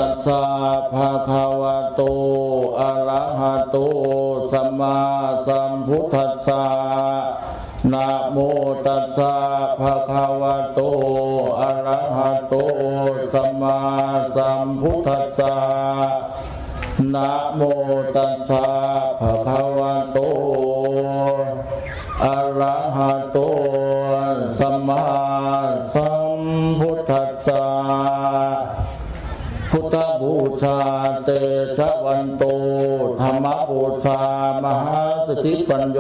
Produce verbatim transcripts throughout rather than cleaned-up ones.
สสะ ภะคะวะโต อะระหะโต สัมมาสัมพุทธัสสะ นะโมตัสสะ ภะคะวะโต อะระหะโต สัมมาสัมพุทธัสสะ นะโมตัสสะ ภะคะวะโต อะระหะโต สัมมาสัมพุทธัสสะ พุทธบูชา เตชะวันโต ธัมมบูชา มหาสติปัญโญ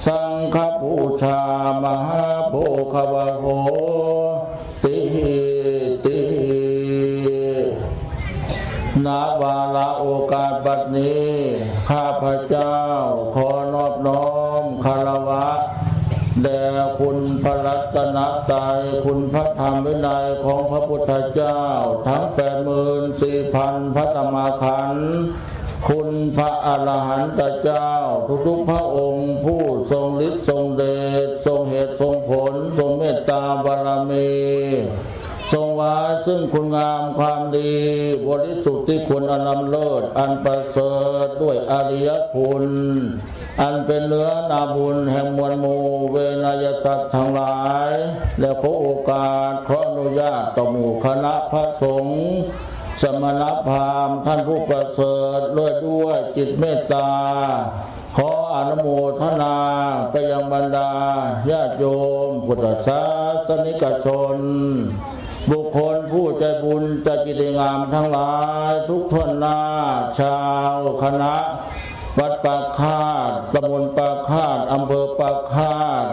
สังฆบูชา มหาโภควะโหติ ติ ณ วาระโอกาสบัดนี้ ข้าพเจ้าขอนอบน้อมคารวะ แด่คุณพระรัตนตรัย คุณพระธรรมวินัยของพระพุทธเจ้า ทั้งแปดหมื่นสี่พันพระธรรมขันธ์ คุณพระอรหันตเจ้าทุกๆพระองค์ ผู้ทรงฤทธิ์ทรงเดช ทรงเหตุทรงผล ทรงเมตตาบารมี ทรงไว้ซึ่งคุณงามความดี บริสุทธิ์ที่คุณอันล้ำเลิศ อันประเสริฐด้วยอริยคุณ อันเป็นเนื้อนาบุญแห่งมวลหมู่เวนยสัตว์ทั้งหลาย และขอโอกาส ขออนุญาตต่อหมู่คณะพระสงฆ์ สมณพราหมณ์ท่านผู้ประเสริฐ ด้วย ด้วยจิตเมตตา ขออนุโมทนาไปยังบรรดาญาติโยมพุทธศาสนิกชน บุคคลผู้ใจบุญใจจิตดีงามทั้งหลายทุกท่านหน้า ชาวคณะวัดปากคาด ตำบลปากคาด อำเภอปากคาด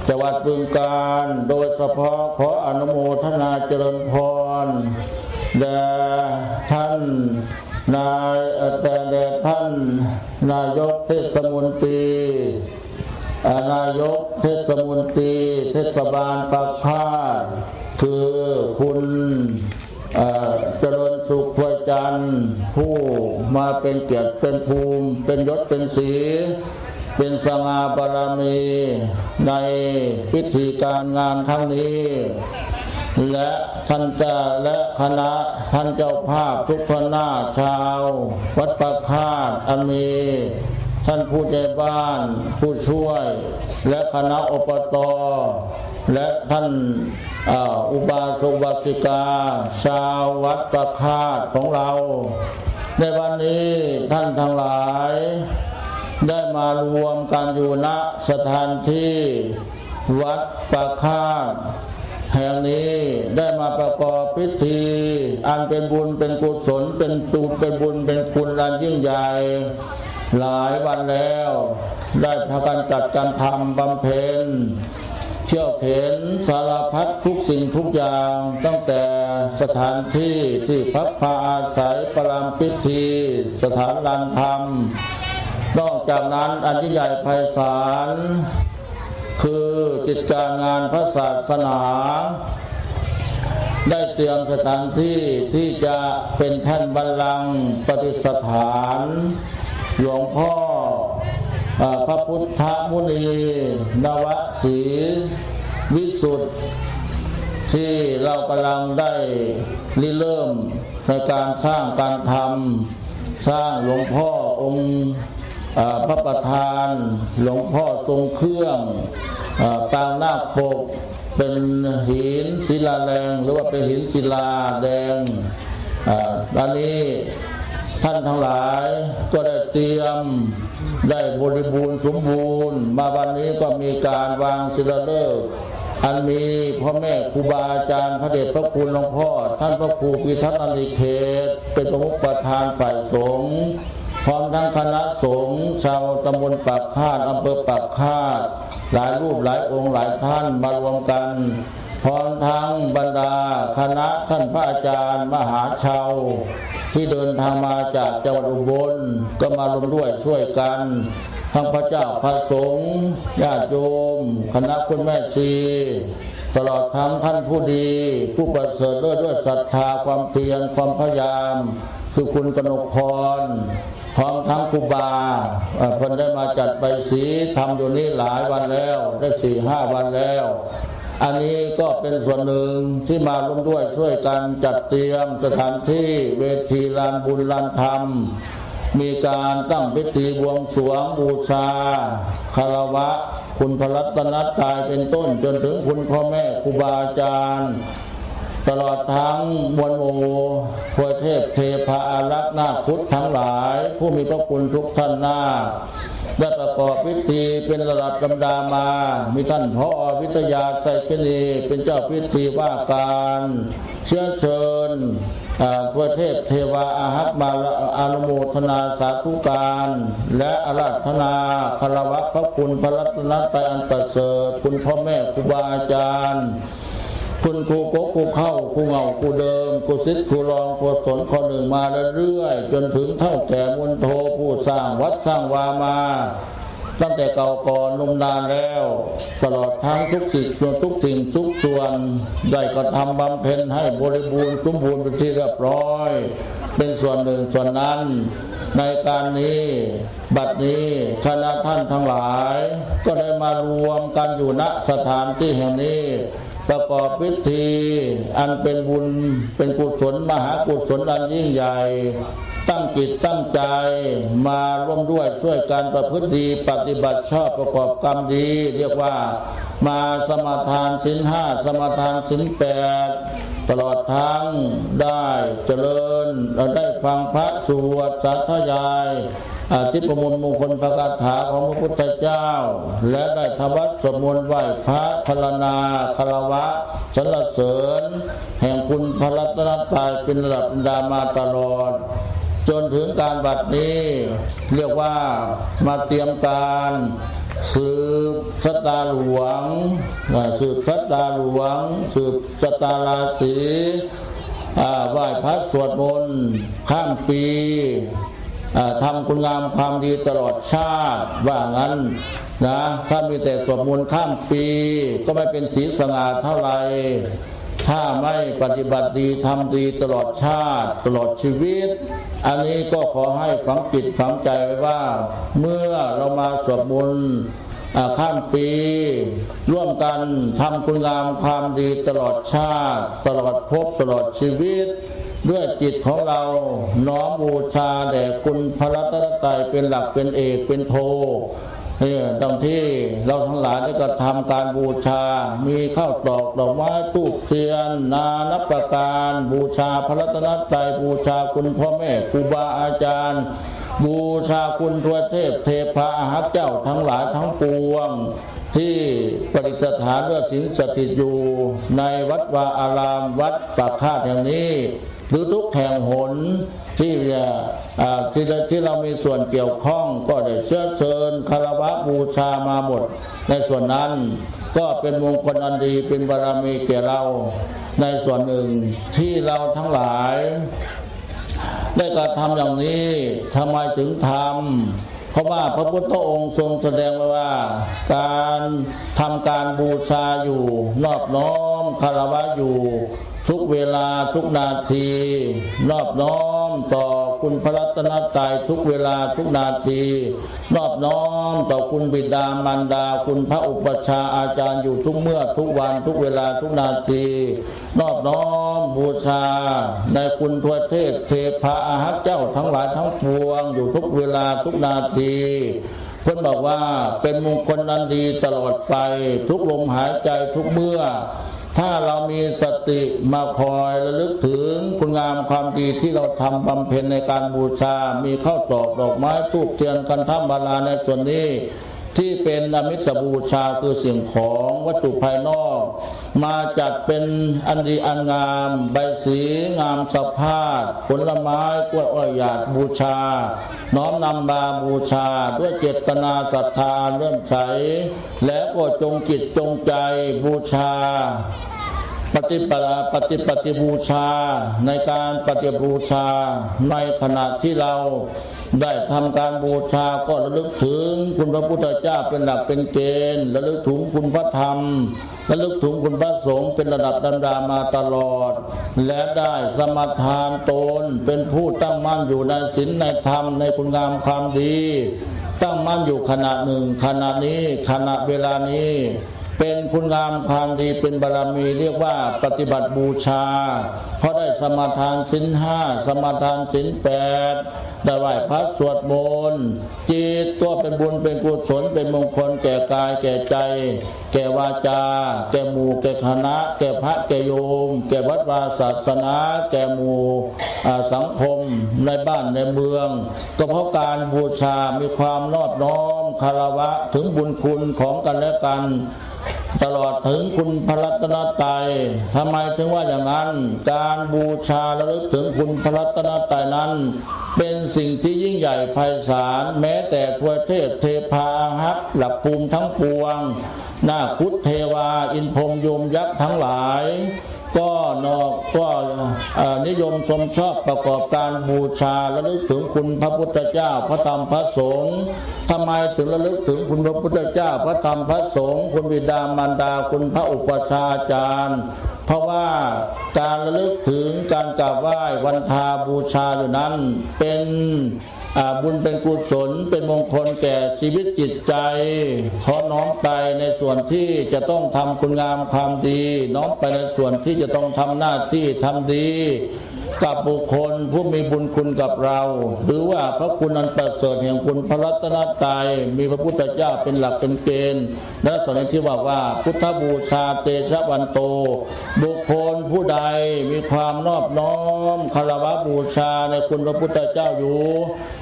จังหวัดบึงกาฬ โดยเฉพาะขออนุโมทนาเจริญพร แด่ท่านนาย เอ่อ แต่แด่ท่านนายกเทศมนตรี เอ่อ นายกเทศมนตรีเทศบาลปากคาด คือคุณ เอ่อ เจริญสุข พวยจันทร์ ผู้มาเป็นเกียรติเป็นภูมิ เป็นยศเป็นศรี เป็นสง่าบารมีในพิธีการงานครั้งนี้ และท่านเจ้า และคณะท่านเจ้าภาพทุกท่านหน้า ชาววัดปากคาด อันมีท่านผู้ใหญ่บ้าน ผู้ช่วย และคณะ อปต และท่าน เอ่อ อุบาสกอุบาสิกา ชาววัดปากคาดของเรา ในวันนี้ท่านทั้งหลาย ได้มารวมกันอยู่ ณ สถานที่วัดปากคาดแห่งนี้ ได้มาประกอบพิธี อันเป็นบุญเป็นกุศล เป็นตุเป็นบุญเป็นคุณอันยิ่งใหญ่ หลายวันแล้ว ได้พากันจัดการทำบำเพ็ญ เขี่ยวเข็นสารพัดทุกสิ่งทุกอย่าง ตั้งแต่สถานที่ที่พักพาอาศัย ประรำพิธี สถานลานธรรม นอกจากนั้นอันยิ่งใหญ่ไพศาล คือกิจการงานพระศาสนา ได้เตรียมสถานที่ที่จะเป็นแท่นบัลลังก์ประดิษฐาน หลวงพ่อ เอ่อ พระพุทธมุนี นวศรีวิสุทธิ์ ที่เรากำลังได้ริเริ่มในการสร้างการทำ สร้างหลวงพ่อองค์ เอ่อ พระประธาน หลวงพ่อทรงเครื่อง เอ่อ ปางนาคปก เป็นหินศิลาแรง หรือว่าเป็นหินศิลาแดง อ่า อันนี้ท่านทั้งหลายก็ได้เตรียม ได้บริบูรณ์สมบูรณ์ มาวันนี้ก็มีการวางศิลาฤกษ์ อันมีพ่อแม่ครูบาอาจารย์ พระเดชพระคุณหลวงพ่อ ท่านพระครูพิทักษ์อาริเขต เป็นประมุขประธานฝ่ายสงฆ์ พร้อมทั้งคณะสงฆ์ชาวตำบลปากคาด อำเภอปากคาด หลายรูปหลายองค์หลายท่านมารวมกัน พร้อมทั้งบรรดาคณะท่านพระอาจารย์มหาชาว ที่เดินทางมาจากจังหวัดอุบล ก็มาร่วมด้วยช่วยกัน ทั้งพระเจ้าพระสงฆ์ ญาติโยม คณะคุณแม่ชี ตลอดทั้งท่านผู้ดี ผู้ประเสริฐเลิศด้วยศรัทธา ความเพียร ความพยายาม คือคุณกนกพร พร้อมทั้งครูบา เอ่อ เพิ่นได้มาจัดใบสีธรรมอยู่นี้หลายวันแล้ว ได้สี่ห้าวันแล้ว อันนี้ก็เป็นส่วนหนึ่งที่มาร่วมด้วยช่วยกันจัดเตรียมสถานที่เวทีลานบุญลานธรรม มีการตั้งพิธีบวงสรวงบูชาคารวะคุณพระรัตนตรัยเป็นต้นจนถึงคุณพ่อแม่ครูบาอาจารย์ ตลอดทั้งมวลหมู่ทวยเทพเทพาอารักษ์นาคพุทธทั้งหลาย ผู้มีพระคุณทุกท่านนาคได้ประกอบพิธีเป็นระดับลำดามา มีท่านผอ.วิทยาชัยคณีเป็นเจ้าพิธีว่าการ เชื้อเชิญอ่าทวยเทพเทวาอาฮักมาอนุโมทนาสาธุการ และอาราธนาคารวะพระคุณพระรัตนตรัยอันประเสริฐ คุณพ่อแม่ครูบาอาจารย์ คุณครูกกครูเข้าครูเหง่าครูเดิมครูศิษย์ครูรองครูสนข้อหนึ่งมาเรื่อยๆ จนถึงเฒ่าแก่มนโทผู้สร้างวัดสร้างวามา ตั้งแต่เก่าก่อนนมนานแล้ว ตลอดทั้งทุกสิ่งส่วนทุกสิ่งทุกส่วนได้กระทำบำเพ็ญให้บริบูรณ์สมบูรณ์เป็นที่เรียบร้อย เป็นส่วนหนึ่งส่วนนั้น ในการนี้บัดนี้คณะท่านทั้งหลาย ก็ได้มารวมกันอยู่ณสถานที่แห่งนี้ ประกอบพิธีอันเป็นบุญเป็นกุศลมหากุศลอันยิ่งใหญ่ ตั้งจิตตั้งใจมาร่วมด้วยช่วยการประพฤติดีปฏิบัติชอบประกอบกรรมดี เรียกว่ามาสมาทานศีลห้าสมาทานศีลแปดตลอดทั้งได้เจริญได้ฟังพระสวดสาธยาย อาทิตย์ประมวลมงคลพระคาถาของพระพุทธเจ้า และได้ทำวัตรสวดมนต์ไหว้พระพรรณนาคารวะสรรเสริญ แห่งคุณพระรัตนตรัยเป็นระดับบรรดามาตลอด จนถึงการบัดนี้ เรียกว่ามาเตรียมการสืบชะตาหลวงอ่าสืบชะตาหลวง สืบชะตาราศีอ่าไหว้พระสวดมนต์ข้ามปี อ่าทำคุณงามความดีตลอดชาติว่างั้นนะ ถ้ามีแต่สวดมนต์ข้ามปี ก็ไม่เป็นสีสง่าเท่าไหร่ ถ้าไม่ปฏิบัติดีทำดีตลอดชาติตลอดชีวิต อันนี้ก็ขอให้ฝังจิตฝังใจไว้ว่า เมื่อเรามาสวดมนต์อ่าข้ามปี ร่วมกันทำคุณงามความดีตลอดชาติ ตลอดภพตลอดชีวิต ด้วยจิตของเราน้อมบูชาแด่คุณพระรัตนตรัยเป็นหลักเป็นเอกเป็นโทเออดังที่เราทั้งหลายได้กระทำการบูชา มีข้าวตอกดอกไม้ธูปเทียนนานับประการ บูชาพระรัตนตรัย บูชาคุณพ่อแม่ครูบาอาจารย์ บูชาคุณทวเทพเทพาอาฮักเจ้าทั้งหลายทั้งปวง ที่ประดิษฐานเลือดสิงสถิตอยู่ในวัดวาอารามวัดปากคาดแห่งนี้ หรือทุกแห่งหนที่อ่าที่ที่เรามีส่วนเกี่ยวข้องก็ได้เชื้อเชิญคารวะบูชามาหมด ในส่วนนั้นก็เป็นมงคลอันดีเป็นบารมีแก่เราในส่วนหนึ่งที่เราทั้งหลาย ได้กระทำอย่างนี้ทำไมถึงทำ เพราะว่าพระพุทธองค์ทรงแสดงไว้ว่า การทำการบูชาอยู่นอบน้อมคารวะอยู่ ทุกเวลาทุกนาที นอบน้อมต่อคุณพระรัตนตรัยทุกเวลาทุกนาที นอบน้อมต่อคุณบิดามารดาคุณพระอุปัชฌาย์อาจารย์อยู่ทุกเมื่อทุกวันทุกเวลาทุกนาที นอบน้อมบูชาในคุณทวเทพเทพาอาฮักเจ้าทั้งหลายทั้งปวงอยู่ทุกเวลาทุกนาที เพื่อนบอกว่าเป็นมงคลอันดีตลอดไปทุกลมหายใจทุกเมื่อ ถ้าเรามีสติมาคอยระลึกถึงคุณงามความดีที่เราทำบำเพ็ญในการบูชา มีข้าวตอกดอกไม้ธูปเทียนคันธมาลาในส่วนนี้ ที่เป็นอมิสบูชาคือสิ่งของวัตถุภายนอก มาจัดเป็นอันดีอันงาม ใบสีงามสะพาด ผลไม้กล้วยอ้อยหยาดบูชา น้อมนำมาบูชาด้วยเจตนาศรัทธาเลื่อมใส แล้วก็จงจิตจงใจบูชา ปฏิปปฏิปฏิบูชา ในการปฏิบูชา ในขณะที่เราได้ทำการบูชาก็ระลึกถึงคุณพระพุทธเจ้าเป็นหลักเป็นเกณฑ์ ระลึกถึงคุณพระธรรม ระลึกถึงคุณพระสงฆ์เป็นระดับลำดามาตลอด และได้สมาทานตนเป็นผู้ตั้งมั่นอยู่ในศีลในธรรมในคุณงามความดี ตั้งมั่นอยู่ขณะหนึ่งขณะนี้ขณะเวลานี้ เป็นคุณงามความดี เป็นบารมี เรียกว่าปฏิบัติบูชา เพราะได้สมาทานศีลห้า สมาทานศีลแปด ได้ไหว้พระสวดมนต์ จิตก็เป็นบุญเป็นกุศล เป็นมงคลแก่กายแก่ใจ แก่วาจา แก่หมู่แก่คณะ แก่พระแก่โยม แก่วัดวาศาสนา แก่หมู่ อ่า สังคมในบ้านในเมือง ก็เพราะการบูชามีความนอบน้อมคารวะถึงบุญคุณของกันและกัน ตลอดถึงคุณพระรัตนตรัย ทำไมถึงว่าอย่างนั้น การบูชาระลึกถึงคุณพระรัตนตรัยนั้น เป็นสิ่งที่ยิ่งใหญ่ไพศาล แม้แต่ทวยเทพเทพาอารักษ์หลักภูมิทั้งปวง นาคคุดเทวา อินพรหมยมยักษ์ทั้งหลาย ก็นอก ก็ เอ่อ นิยมชมชอบประกอบการบูชาระลึกถึงคุณพระพุทธเจ้า พระธรรม พระสงฆ์ ทำไมถึงระลึกถึงคุณพระพุทธเจ้า พระธรรม พระสงฆ์ คุณบิดามารดา คุณพระอุปัชฌาย์อาจารย์ เพราะว่าการระลึกถึง การกราบไหว้วันทาบูชาอยู่นั้น เป็น อ่า บุญเป็นกุศล เป็นมงคลแก่ชีวิตจิตใจ เพราะน้อมไปในส่วนที่จะต้องทำคุณงามความดี น้อมไปในส่วนที่จะต้องทำหน้าที่ทำดี กับบุคคลผู้มีบุญคุณกับเรา หรือว่าพระคุณอันประเสริฐแห่งคุณพระรัตนตรัย มีพระพุทธเจ้าเป็นหลักเป็นเกณฑ์ และสอนที่ว่าว่า พุทธบูชาเตชะวันโต บุคคลผู้ใดมีความนอบน้อมคารวะบูชาในคุณพระพุทธเจ้าอยู่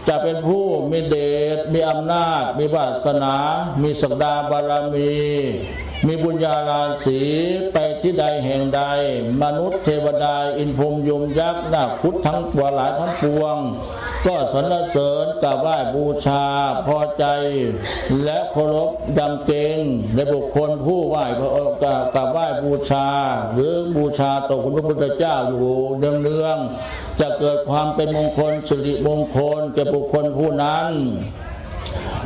จะเป็นผู้มีเดช มีอำนาจ มีวาสนา มีศักดาบารมี มีบุญญาราศี ไปที่ใดแห่งใด มนุษย์เทวดา อินพรหมยมยักษ์นาคคุดทั้งปวงหลายทั้งปวง ก็สรรเสริญกราบไหว้บูชา พอใจ และเคารพยำเกรงในบุคคลผู้ไหว้พระองค์ กราบไหว้บูชา หรือบูชาต่อคุณพระพุทธเจ้าอยู่เนืองๆ จะเกิดความเป็นมงคล สิริมงคลแก่บุคคลผู้นั้น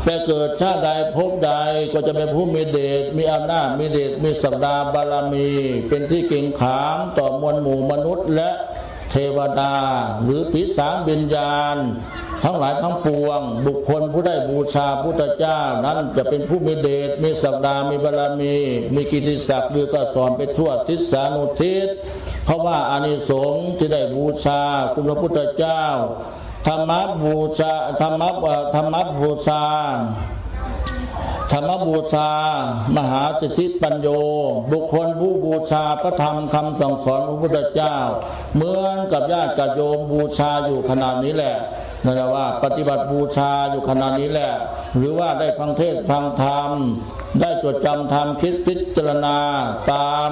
ไปเกิดชาติใดภพใดก็จะเป็นผู้มีเดช มีอำนาจ มีเดช มีศักดาบารมี เป็นที่เกรงขามต่อมวลหมู่มนุษย์และเทวดา หรือผีสางวิญญาณ ทั้งหลายทั้งปวง บุคคลผู้ได้บูชาพุทธเจ้านั้นจะเป็นผู้มีเดช มีศักดา มีบารมี มีกิตติศักดิ์ลือกระสอนไปทั่วทิศสานุทิศ เพราะว่าอานิสงส์ที่ได้บูชาคุณพระพุทธเจ้า ธรรมบูชา ธรรมะ เอ่อ ธรรมบูชา ธรรมบูชา มหาสิทธิปัญโญ บุคคลผู้บูชาพระธรรมคำสั่งสอนของพระพุทธเจ้า เหมือนกับญาติกับโยมบูชาอยู่ขนาดนี้แหละ นั่นแหละว่าปฏิบัติบูชาอยู่ขนาดนี้แหละ หรือว่าได้ฟังเทศน์ฟังธรรม ได้จดจำธรรม คิดพิจารณาตาม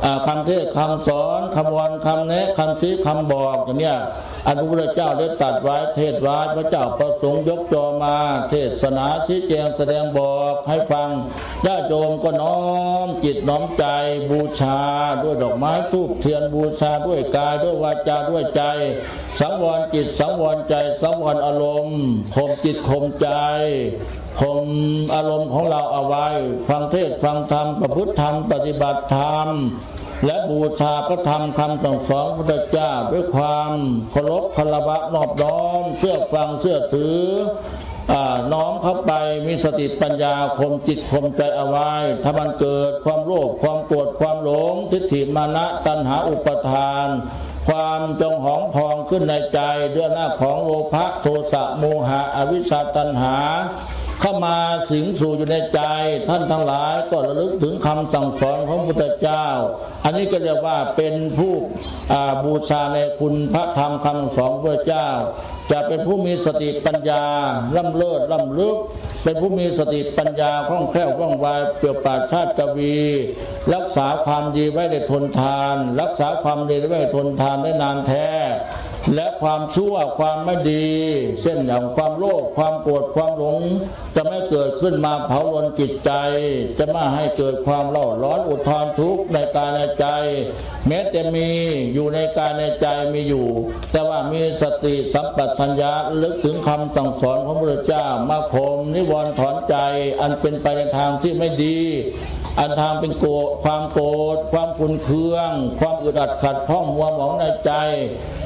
อ่า คำเทศน์คำสอน คำวอนคำแนะ คำชี้คำบอกอย่างเนี้ย อันพระพุทธเจ้าได้ตรัสไว้ เทศน์ไว้ พระเจ้าประสงค์ยกจอมา เทศนาชี้แจงแสดงบอกให้ฟัง ญาติโยมก็น้อมจิตน้อมใจบูชาด้วยดอกไม้ธูปเทียน บูชาด้วยกายด้วยวาจาด้วยใจ สังวรจิตสังวรใจ สังวรอารมณ์ ข่มจิตข่มใจ ข่มอารมณ์ของเราเอาไว้ ฟังเทศน์ฟังธรรม ประพฤติธรรม ปฏิบัติธรรม และบูชาพระธรรมคำสั่งสอนของพระพุทธเจ้า ด้วยความเคารพคารวะนอบน้อม เชื่อฟังเชื่อถือ อ่า น้อมเข้าไป มีสติปัญญาข่มจิตข่มใจเอาไว้ ถ้ามันเกิดความโลภ ความโกรธ ความหลง ทิฏฐิมานะ ตัณหา อุปาทาน ความจองหองพองขึ้นในใจ ด้วยอำนาจของโลภะ โทสะ โมหะ อวิชชา ตัณหา เข้ามาสิงสู่อยู่ในใจ ท่านทั้งหลายก็ระลึกถึงคำสั่งสอนของพระพุทธเจ้า อันนี้ก็เรียกว่าเป็นผู้ อ่า บูชาในคุณพระธรรมคำสอนของพระพุทธเจ้า จะเป็นผู้มีสติปัญญาล้ำเลิศล้ำลึก เป็นผู้มีสติปัญญาคล่องแคล่วว่องไว เปรียบปราชญ์ชาติกวี รักษาความดีไว้ได้ทนทาน รักษาความดีไว้ได้ทนทานได้นานแท้ และความชั่วความไม่ดี เช่นอย่างความโลภ ความโกรธ ความหลง จะไม่เกิดขึ้นมาเผาลนจิตใจ จะไม่ให้เกิดความเร่าร้อนอุทธรณ์ทุกข์ในกายในใจ แม้แต่มีอยู่ในกายในใจมีอยู่ แต่ว่ามีสติสัมปชัญญะระลึกถึงคำสั่งสอนของพระพุทธเจ้า มาข่มนิวรณ์ถอนใจ อันเป็นไปในทางที่ไม่ดี อันทางเป็นโกรธ ความโกรธ ความขุ่นเคือง ความอึดอัดขัดข้องมัวหมองในใจ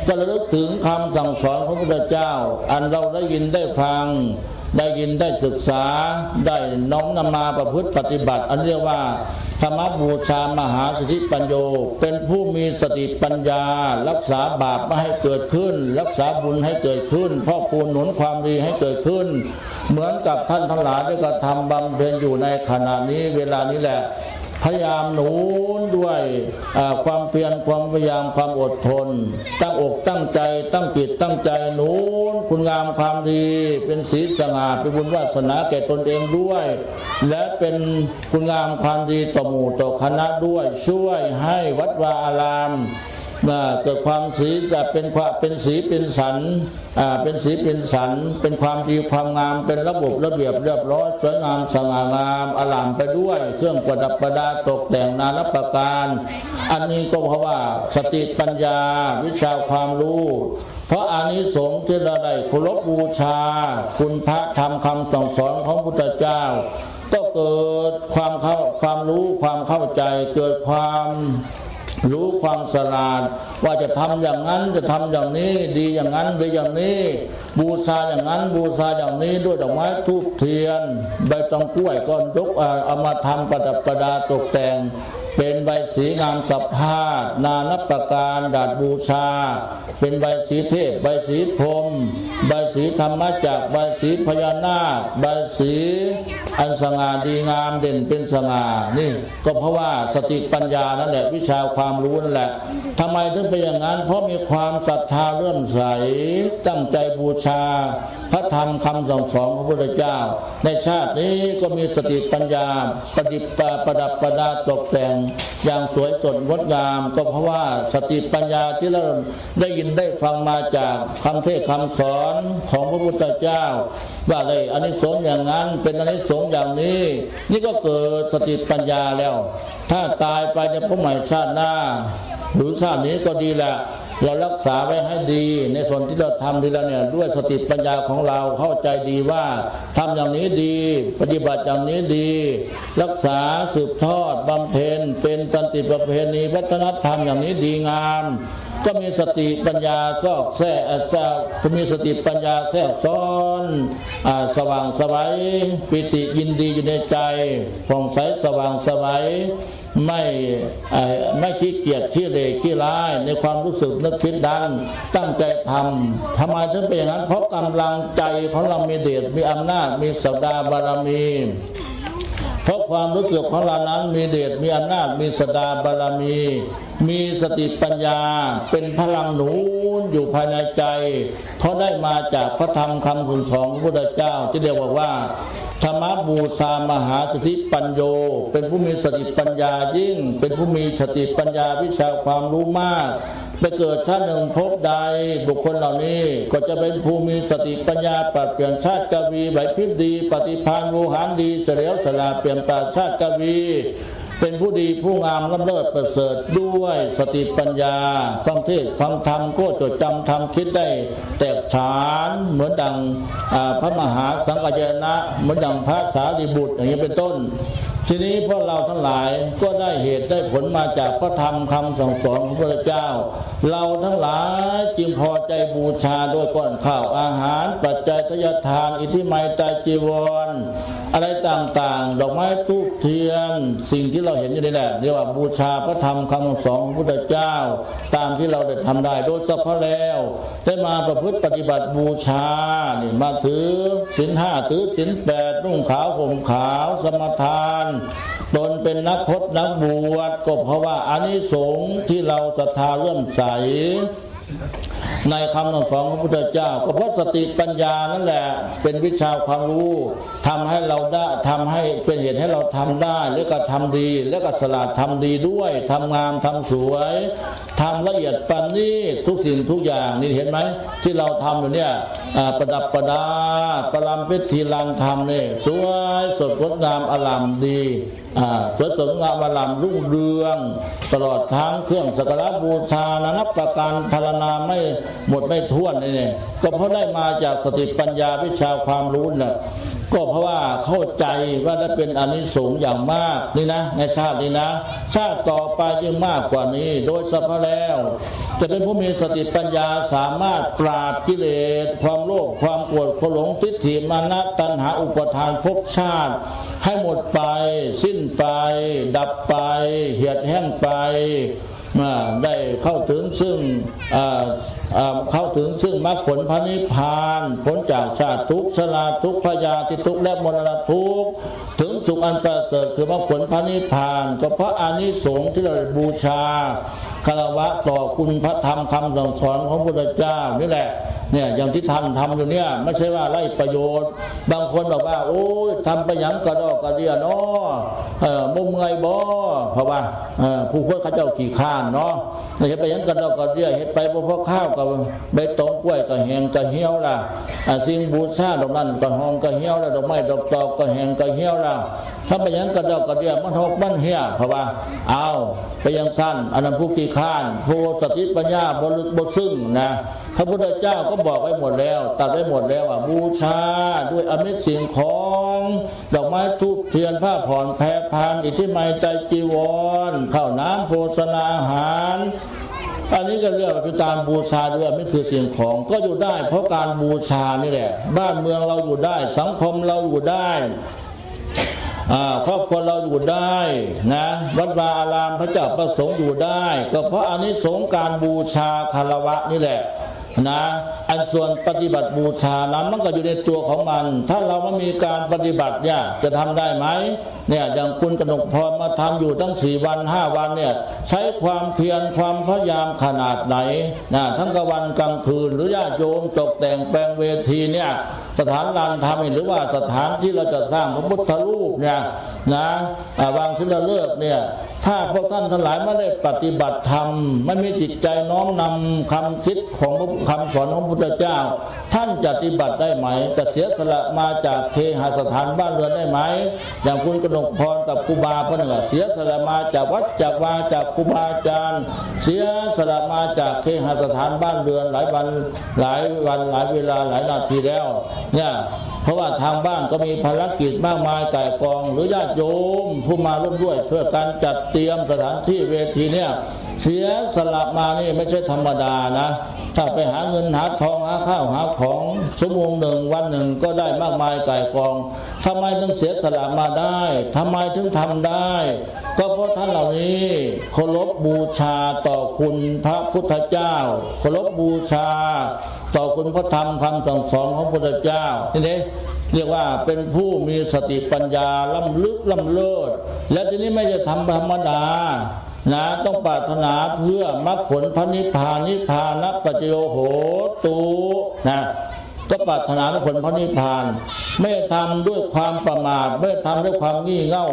ก็ระลึกถึงคำสั่งสอนของพระพุทธเจ้า อันเราได้ยินได้ฟัง ได้ยินได้ศึกษา ได้น้อมนำมาประพฤติปฏิบัติ อันเรียกว่าธรรมบูชามหาสิทธิปัญโญ เป็นผู้มีสติปัญญา รักษาบาปไม่ให้เกิดขึ้น รักษาบุญให้เกิดขึ้น พอกพูนหนุนความดีให้เกิดขึ้น เหมือนกับท่านทั้งหลายได้กระทำบำเพ็ญอยู่ในขณะนี้เวลานี้แหละ พยายามหนุนด้วยอ่าความเพียร ความพยายาม ความอดทน ตั้งอกตั้งใจ ตั้งจิตตั้งใจหนุนคุณงามความดี เป็นศีลสง่า เป็นบุญวาสนาแก่ตนเองด้วย และเป็นคุณงามความดีต่อหมู่ต่อคณะด้วย ช่วยให้วัดวาอารามอ่าเกิดความสีจะเป็นความเป็นสีเป็นสัน อ่าเป็นสีเป็นสัน เป็นความดีความงาม เป็นระบบระเบียบเรียบร้อย สวยงามสง่างาม อลามไปด้วยเครื่องประดับประดาตกแต่งนานับประการ อันนี้ก็เพราะว่าสติปัญญา วิชาความรู้ เพราะอานิสงส์ที่เราได้เคารพบูชา คุณพระธรรมคำสั่งสอนของพุทธเจ้า ก็เกิดความเข้าความรู้ความเข้าใจ เกิดความรู้ความฉลาด ว่าจะทำอย่างนั้นจะทำอย่างนี้ ดีอย่างนั้นดีอย่างนี้ บูชาอย่างนั้นบูชาอย่างนี้ ด้วยดอกไม้ธูปเทียน ใบตองกล้วยก้อนยกเอาเอามาทำประดับประดาตกแต่ง เป็นใบสีงามสะพาดนานับประการดาษบูชา เป็นใบสีเทพ ใบสีพรหม ใบสีธรรมจักร ใบสีพญานาค ใบสีอันสง่าดีงามเด่นเป็นสง่า นี่ก็เพราะว่าสติปัญญานั่นแหละ วิชาความรู้นั่นแหละ ทำไมถึงเป็นอย่างนั้น เพราะมีความศรัทธาเลื่อมใส ตั้งใจบูชาพระธรรมคำสั่งสอนของพระพุทธเจ้า ในชาตินี้ก็มีสติปัญญาประดิษฐ์ประดับประดาตกแต่งอย่างสวยสดงดงาม ก็เพราะว่าสติปัญญาที่เราได้ยินได้ฟังมาจากคำเทศน์คำสอนของพระพุทธเจ้า ว่าได้อานิสงส์อย่างนั้น เป็นอานิสงส์อย่างนี้ นี่ก็เกิดสติปัญญาแล้ว ถ้าตายไปในภพใหม่ชาติหน้า หรือชาตินี้ก็ดีแหละ เรารักษาไว้ให้ดี ในส่วนที่เราทำดีแล้วเนี่ย ด้วยสติปัญญาของเราเข้าใจดีว่าทำอย่างนี้ดี ปฏิบัติอย่างนี้ดี รักษาสืบทอดบำเพ็ญ เป็นสันติประเพณีวัฒนธรรมอย่างนี้ดีงาม ก็มีสติปัญญาซอกแทรกเอ่อจะมีสติปัญญาแทรกซ้อนอ่าสว่างไสว ปีติยินดีอยู่ในใจ ผ่องใสสว่างไสว ไม่เอ่อไม่ขี้เกียจขี้เหร่ขี้ร้ายในความรู้สึกนึกคิดนั้น ตั้งใจทำ ทำไมถึงเป็นอย่างนั้น เพราะกำลังใจของเรามีเดช มีอำนาจ มีศักดาบารมี เพราะความรู้สึกของเรานั้นมีเดช มีอำนาจ มีศักดาบารมี มีสติปัญญา เป็นพลังหนุนอยู่ภายในใจ เพราะได้มาจากพระธรรมคำสั่งสอนของพระพุทธเจ้า ที่เรียกว่าว่า ธรรมบูชามหาสิทธิปัญโญ เป็นผู้มีสติปัญญายิ่ง เป็นผู้มีสติปัญญาวิชาความรู้มาก ไปเกิดชาติหนึ่งภพใด บุคคลเหล่านี้ก็จะเป็นผู้มีสติปัญญาปราดเปรื่องชาติกวี ไหวพริบดี ปฏิภาณโวหารดี เฉลียวฉลาดเปลี่ยนปราดชาติกวี เป็นผู้ดีผู้งามล้ำเลิศประเสริฐด้วยสติปัญญา ฟังเทศน์ฟังธรรมก็จดจำธรรม คิดได้แตกฉานเหมือนดังอ่าพระมหาสังกัจจายนะ เหมือนดังพระสารีบุตรอย่างนี้เป็นต้น ทีนี้พวกเราทั้งหลายก็ได้เหตุได้ผลมาจากพระธรรมคำสั่งสอนของพระพุทธเจ้า เราทั้งหลายจึงพอใจบูชาด้วยก้อนข้าวอาหาร ปัจจัยทายทาน อิทธิไมยไตรจีวร อะไรต่างๆ ดอกไม้ธูปเทียน สิ่งที่เราเห็นอยู่นี่แหละ เรียกว่าบูชาพระธรรมคำสั่งสอนของพระพุทธเจ้า ตามที่เราได้ทำได้ โดยเฉพาะแล้วได้มาประพฤติปฏิบัติบูชา นี่มาถือศีลห้า ถือศีลแปด นุ่งขาวห่มขาว สมาทานตนเป็นนักพจน์นักบวช ก็เพราะว่าอานิสงส์ที่เราศรัทธาเลื่อมใส ในคำสั่งสอนของพระพุทธเจ้า ก็เพราะสติปัญญานั่นแหละ เป็นวิชาความรู้ ทำให้เราได้ ทำให้เป็นเหตุให้เราทำได้ และก็ทำดี และก็ฉลาดทำดีด้วย ทำงาม ทำสวย ทำละเอียดประณีตทุกสิ่งทุกอย่าง นี่เห็นไหม ที่เราทำอยู่เนี่ยอ่าประดับประดา ประลำพิธีลานธรรมนี่ สวยสดงดงามอลามดี อ่าสวยสดงามอลามรุ่งเรือง ตลอดทั้งเครื่องสักการะบูชานานับประการ พรรรณนาไม่หมดไม่ถ้วนนี่ ก็เพราะได้มาจากสติปัญญาวิชาความรู้น่ะ ก็เพราะว่าเข้าใจว่าได้เป็นอานิสงส์อย่างมากนี่นะ ในชาตินี้นะ ชาติต่อไปยิ่งมากกว่านี้ โดยสภาพแล้ว จะเป็นผู้มีสติปัญญาสามารถปราบกิเลส ความโลภ ความโกรธ ความหลง ทิฏฐิ มานะ ตัณหา อุปาทานภพชาติ ให้หมดไป สิ้นไป ดับไป เหือดแห้งไป มาได้เข้าถึงซึ่งอ่าอ่าเข้าถึงซึ่งมรรคผลพระนิพพานพ้นจากชาติทุกข์ชราทุกข์พยาธิทุกข์และมรณะทุกข์ถึงสุขอันประเสริฐคือมรรคผลพระนิพพาน ก็เพราะอานิสงส์ที่เราได้บูชาคารวะต่อคุณพระธรรมคำสั่งสอนของพระพุทธเจ้านี่แหละ เนี่ยอย่างที่ท่านทำอยู่เนี่ยไม่ใช่ว่าไร้ประโยชน์ บางคนบอกว่าโอ้ยทำไปหยังกระดอกกระเดียเนาะเออบ่เมื่อยบ่เพราะว่าเออผู้คนเขาเจ้าขี้คร้านเนาะเฮ็ดไปหยังกระดอกกระเดียเฮ็ดไปบ่พอข้าวกับใบตองกล้วยก็แห้งก็เหี่ยวละอ่าสิ่งบูชาดอกนั้นก็หองก็เหี่ยวละดอกไม้ดอกตอกก็แห้งก็เหี่ยวละทำไปหยังกระดอกกระเดียมันหกมันเหี่ยเพราะว่าเอาไปยังสั้นอันนั้นผู้ขี้คร้านผู้สติปัญญาบ่ลึกบ่ซึ้งนะ พระพุทธเจ้าก็บอกไว้หมดแล้วตรัสไว้หมดแล้วว่าบูชาด้วยอามิสสิ่งของดอกไม้ธูปเทียนผ้าผ่อนแพรพานอิทธิไมยไตรจีวรข้าวน้ำโภชนาอาหาร อันนี้ก็เรียกว่าเป็นการบูชาด้วยอามิสคือสิ่งของก็อยู่ได้เพราะการบูชานี่แหละ บ้านเมืองเราอยู่ได้สังคมเราอยู่ได้ อ่าครอบครัวเราอยู่ได้นะวัดวาอารามพระเจ้าประสงค์อยู่ได้ ก็เพราะอานิสงส์การบูชาคารวะนี่แหละนะอันส่วนปฏิบัติบูชานั้นมันก็อยู่ในตัวของมัน ถ้าเราไม่มีการปฏิบัติเนี่ยจะทำได้ไหมเนี่ยอย่างคุณกนกพรมาทำอยู่ตั้งสี่วันห้าวันเนี่ยใช้ความเพียรความพยายามขนาดไหนนะทั้งกลางวันกลางคืนหรือญาติโยมตกแต่งแปลงเวทีเนี่ย สถานลานธรรมหรือว่าสถานที่เราจะสร้างพระพุทธรูปเนี่ยนะอ่าวางศิลาฤกษ์เนี่ยถ้าพวกท่านทั้งหลายไม่ได้ปฏิบัติธรรมไม่มีจิตใจน้อมนำคำคิดของคำสอนของพระพุทธเจ้า ท่านจะปฏิบัติได้ไหมจะเสียสละมาจากเคหสถานบ้านเรือนได้ไหมอย่างคุณกนกพรกับครูบาเพิ่นก็เสียสละมาจากวัดจากวาจากครูบาอาจารย์ เสียสละมาจากเคหสถานบ้านเรือนหลายวันหลายวันหลายเวลาหลายนาทีแล้วเนี่ยเพราะว่าทางบ้านก็มีภารกิจมากมายก่ายกองหรือญาติโยมผู้มาร่วมด้วยช่วยกันจัดเตรียมสถานที่เวทีเนี่ยเสียสละมานี่ไม่ใช่ธรรมดานะถ้าไปหาเงินหาทองหาข้าวหาของชั่วโมงหนึ่งวันหนึ่งก็ได้มากมายก่ายกองทำไมถึงเสียสละมาได้ทำไมถึงทำได้ ก็เพราะท่านเหล่านี้เคารพบูชาต่อคุณพระพุทธเจ้าเคารพบูชาต่อคุณพระธรรมคำสั่งสอนของพระพุทธเจ้านี่เด้เรียกว่าเป็นผู้มีสติปัญญาล้ำลึกล้ำเลิศและทีนี้ไม่ใช่ทำธรรมดานะต้องปรารถนาเพื่อมรรคผลพระนิพพานนิพพานปัจจโยโหตุนะ ก็ปรารถนาผลพระนิพพานไม่ได้ทำด้วยความประมาทไม่ได้ทำด้วยความงี่เง่า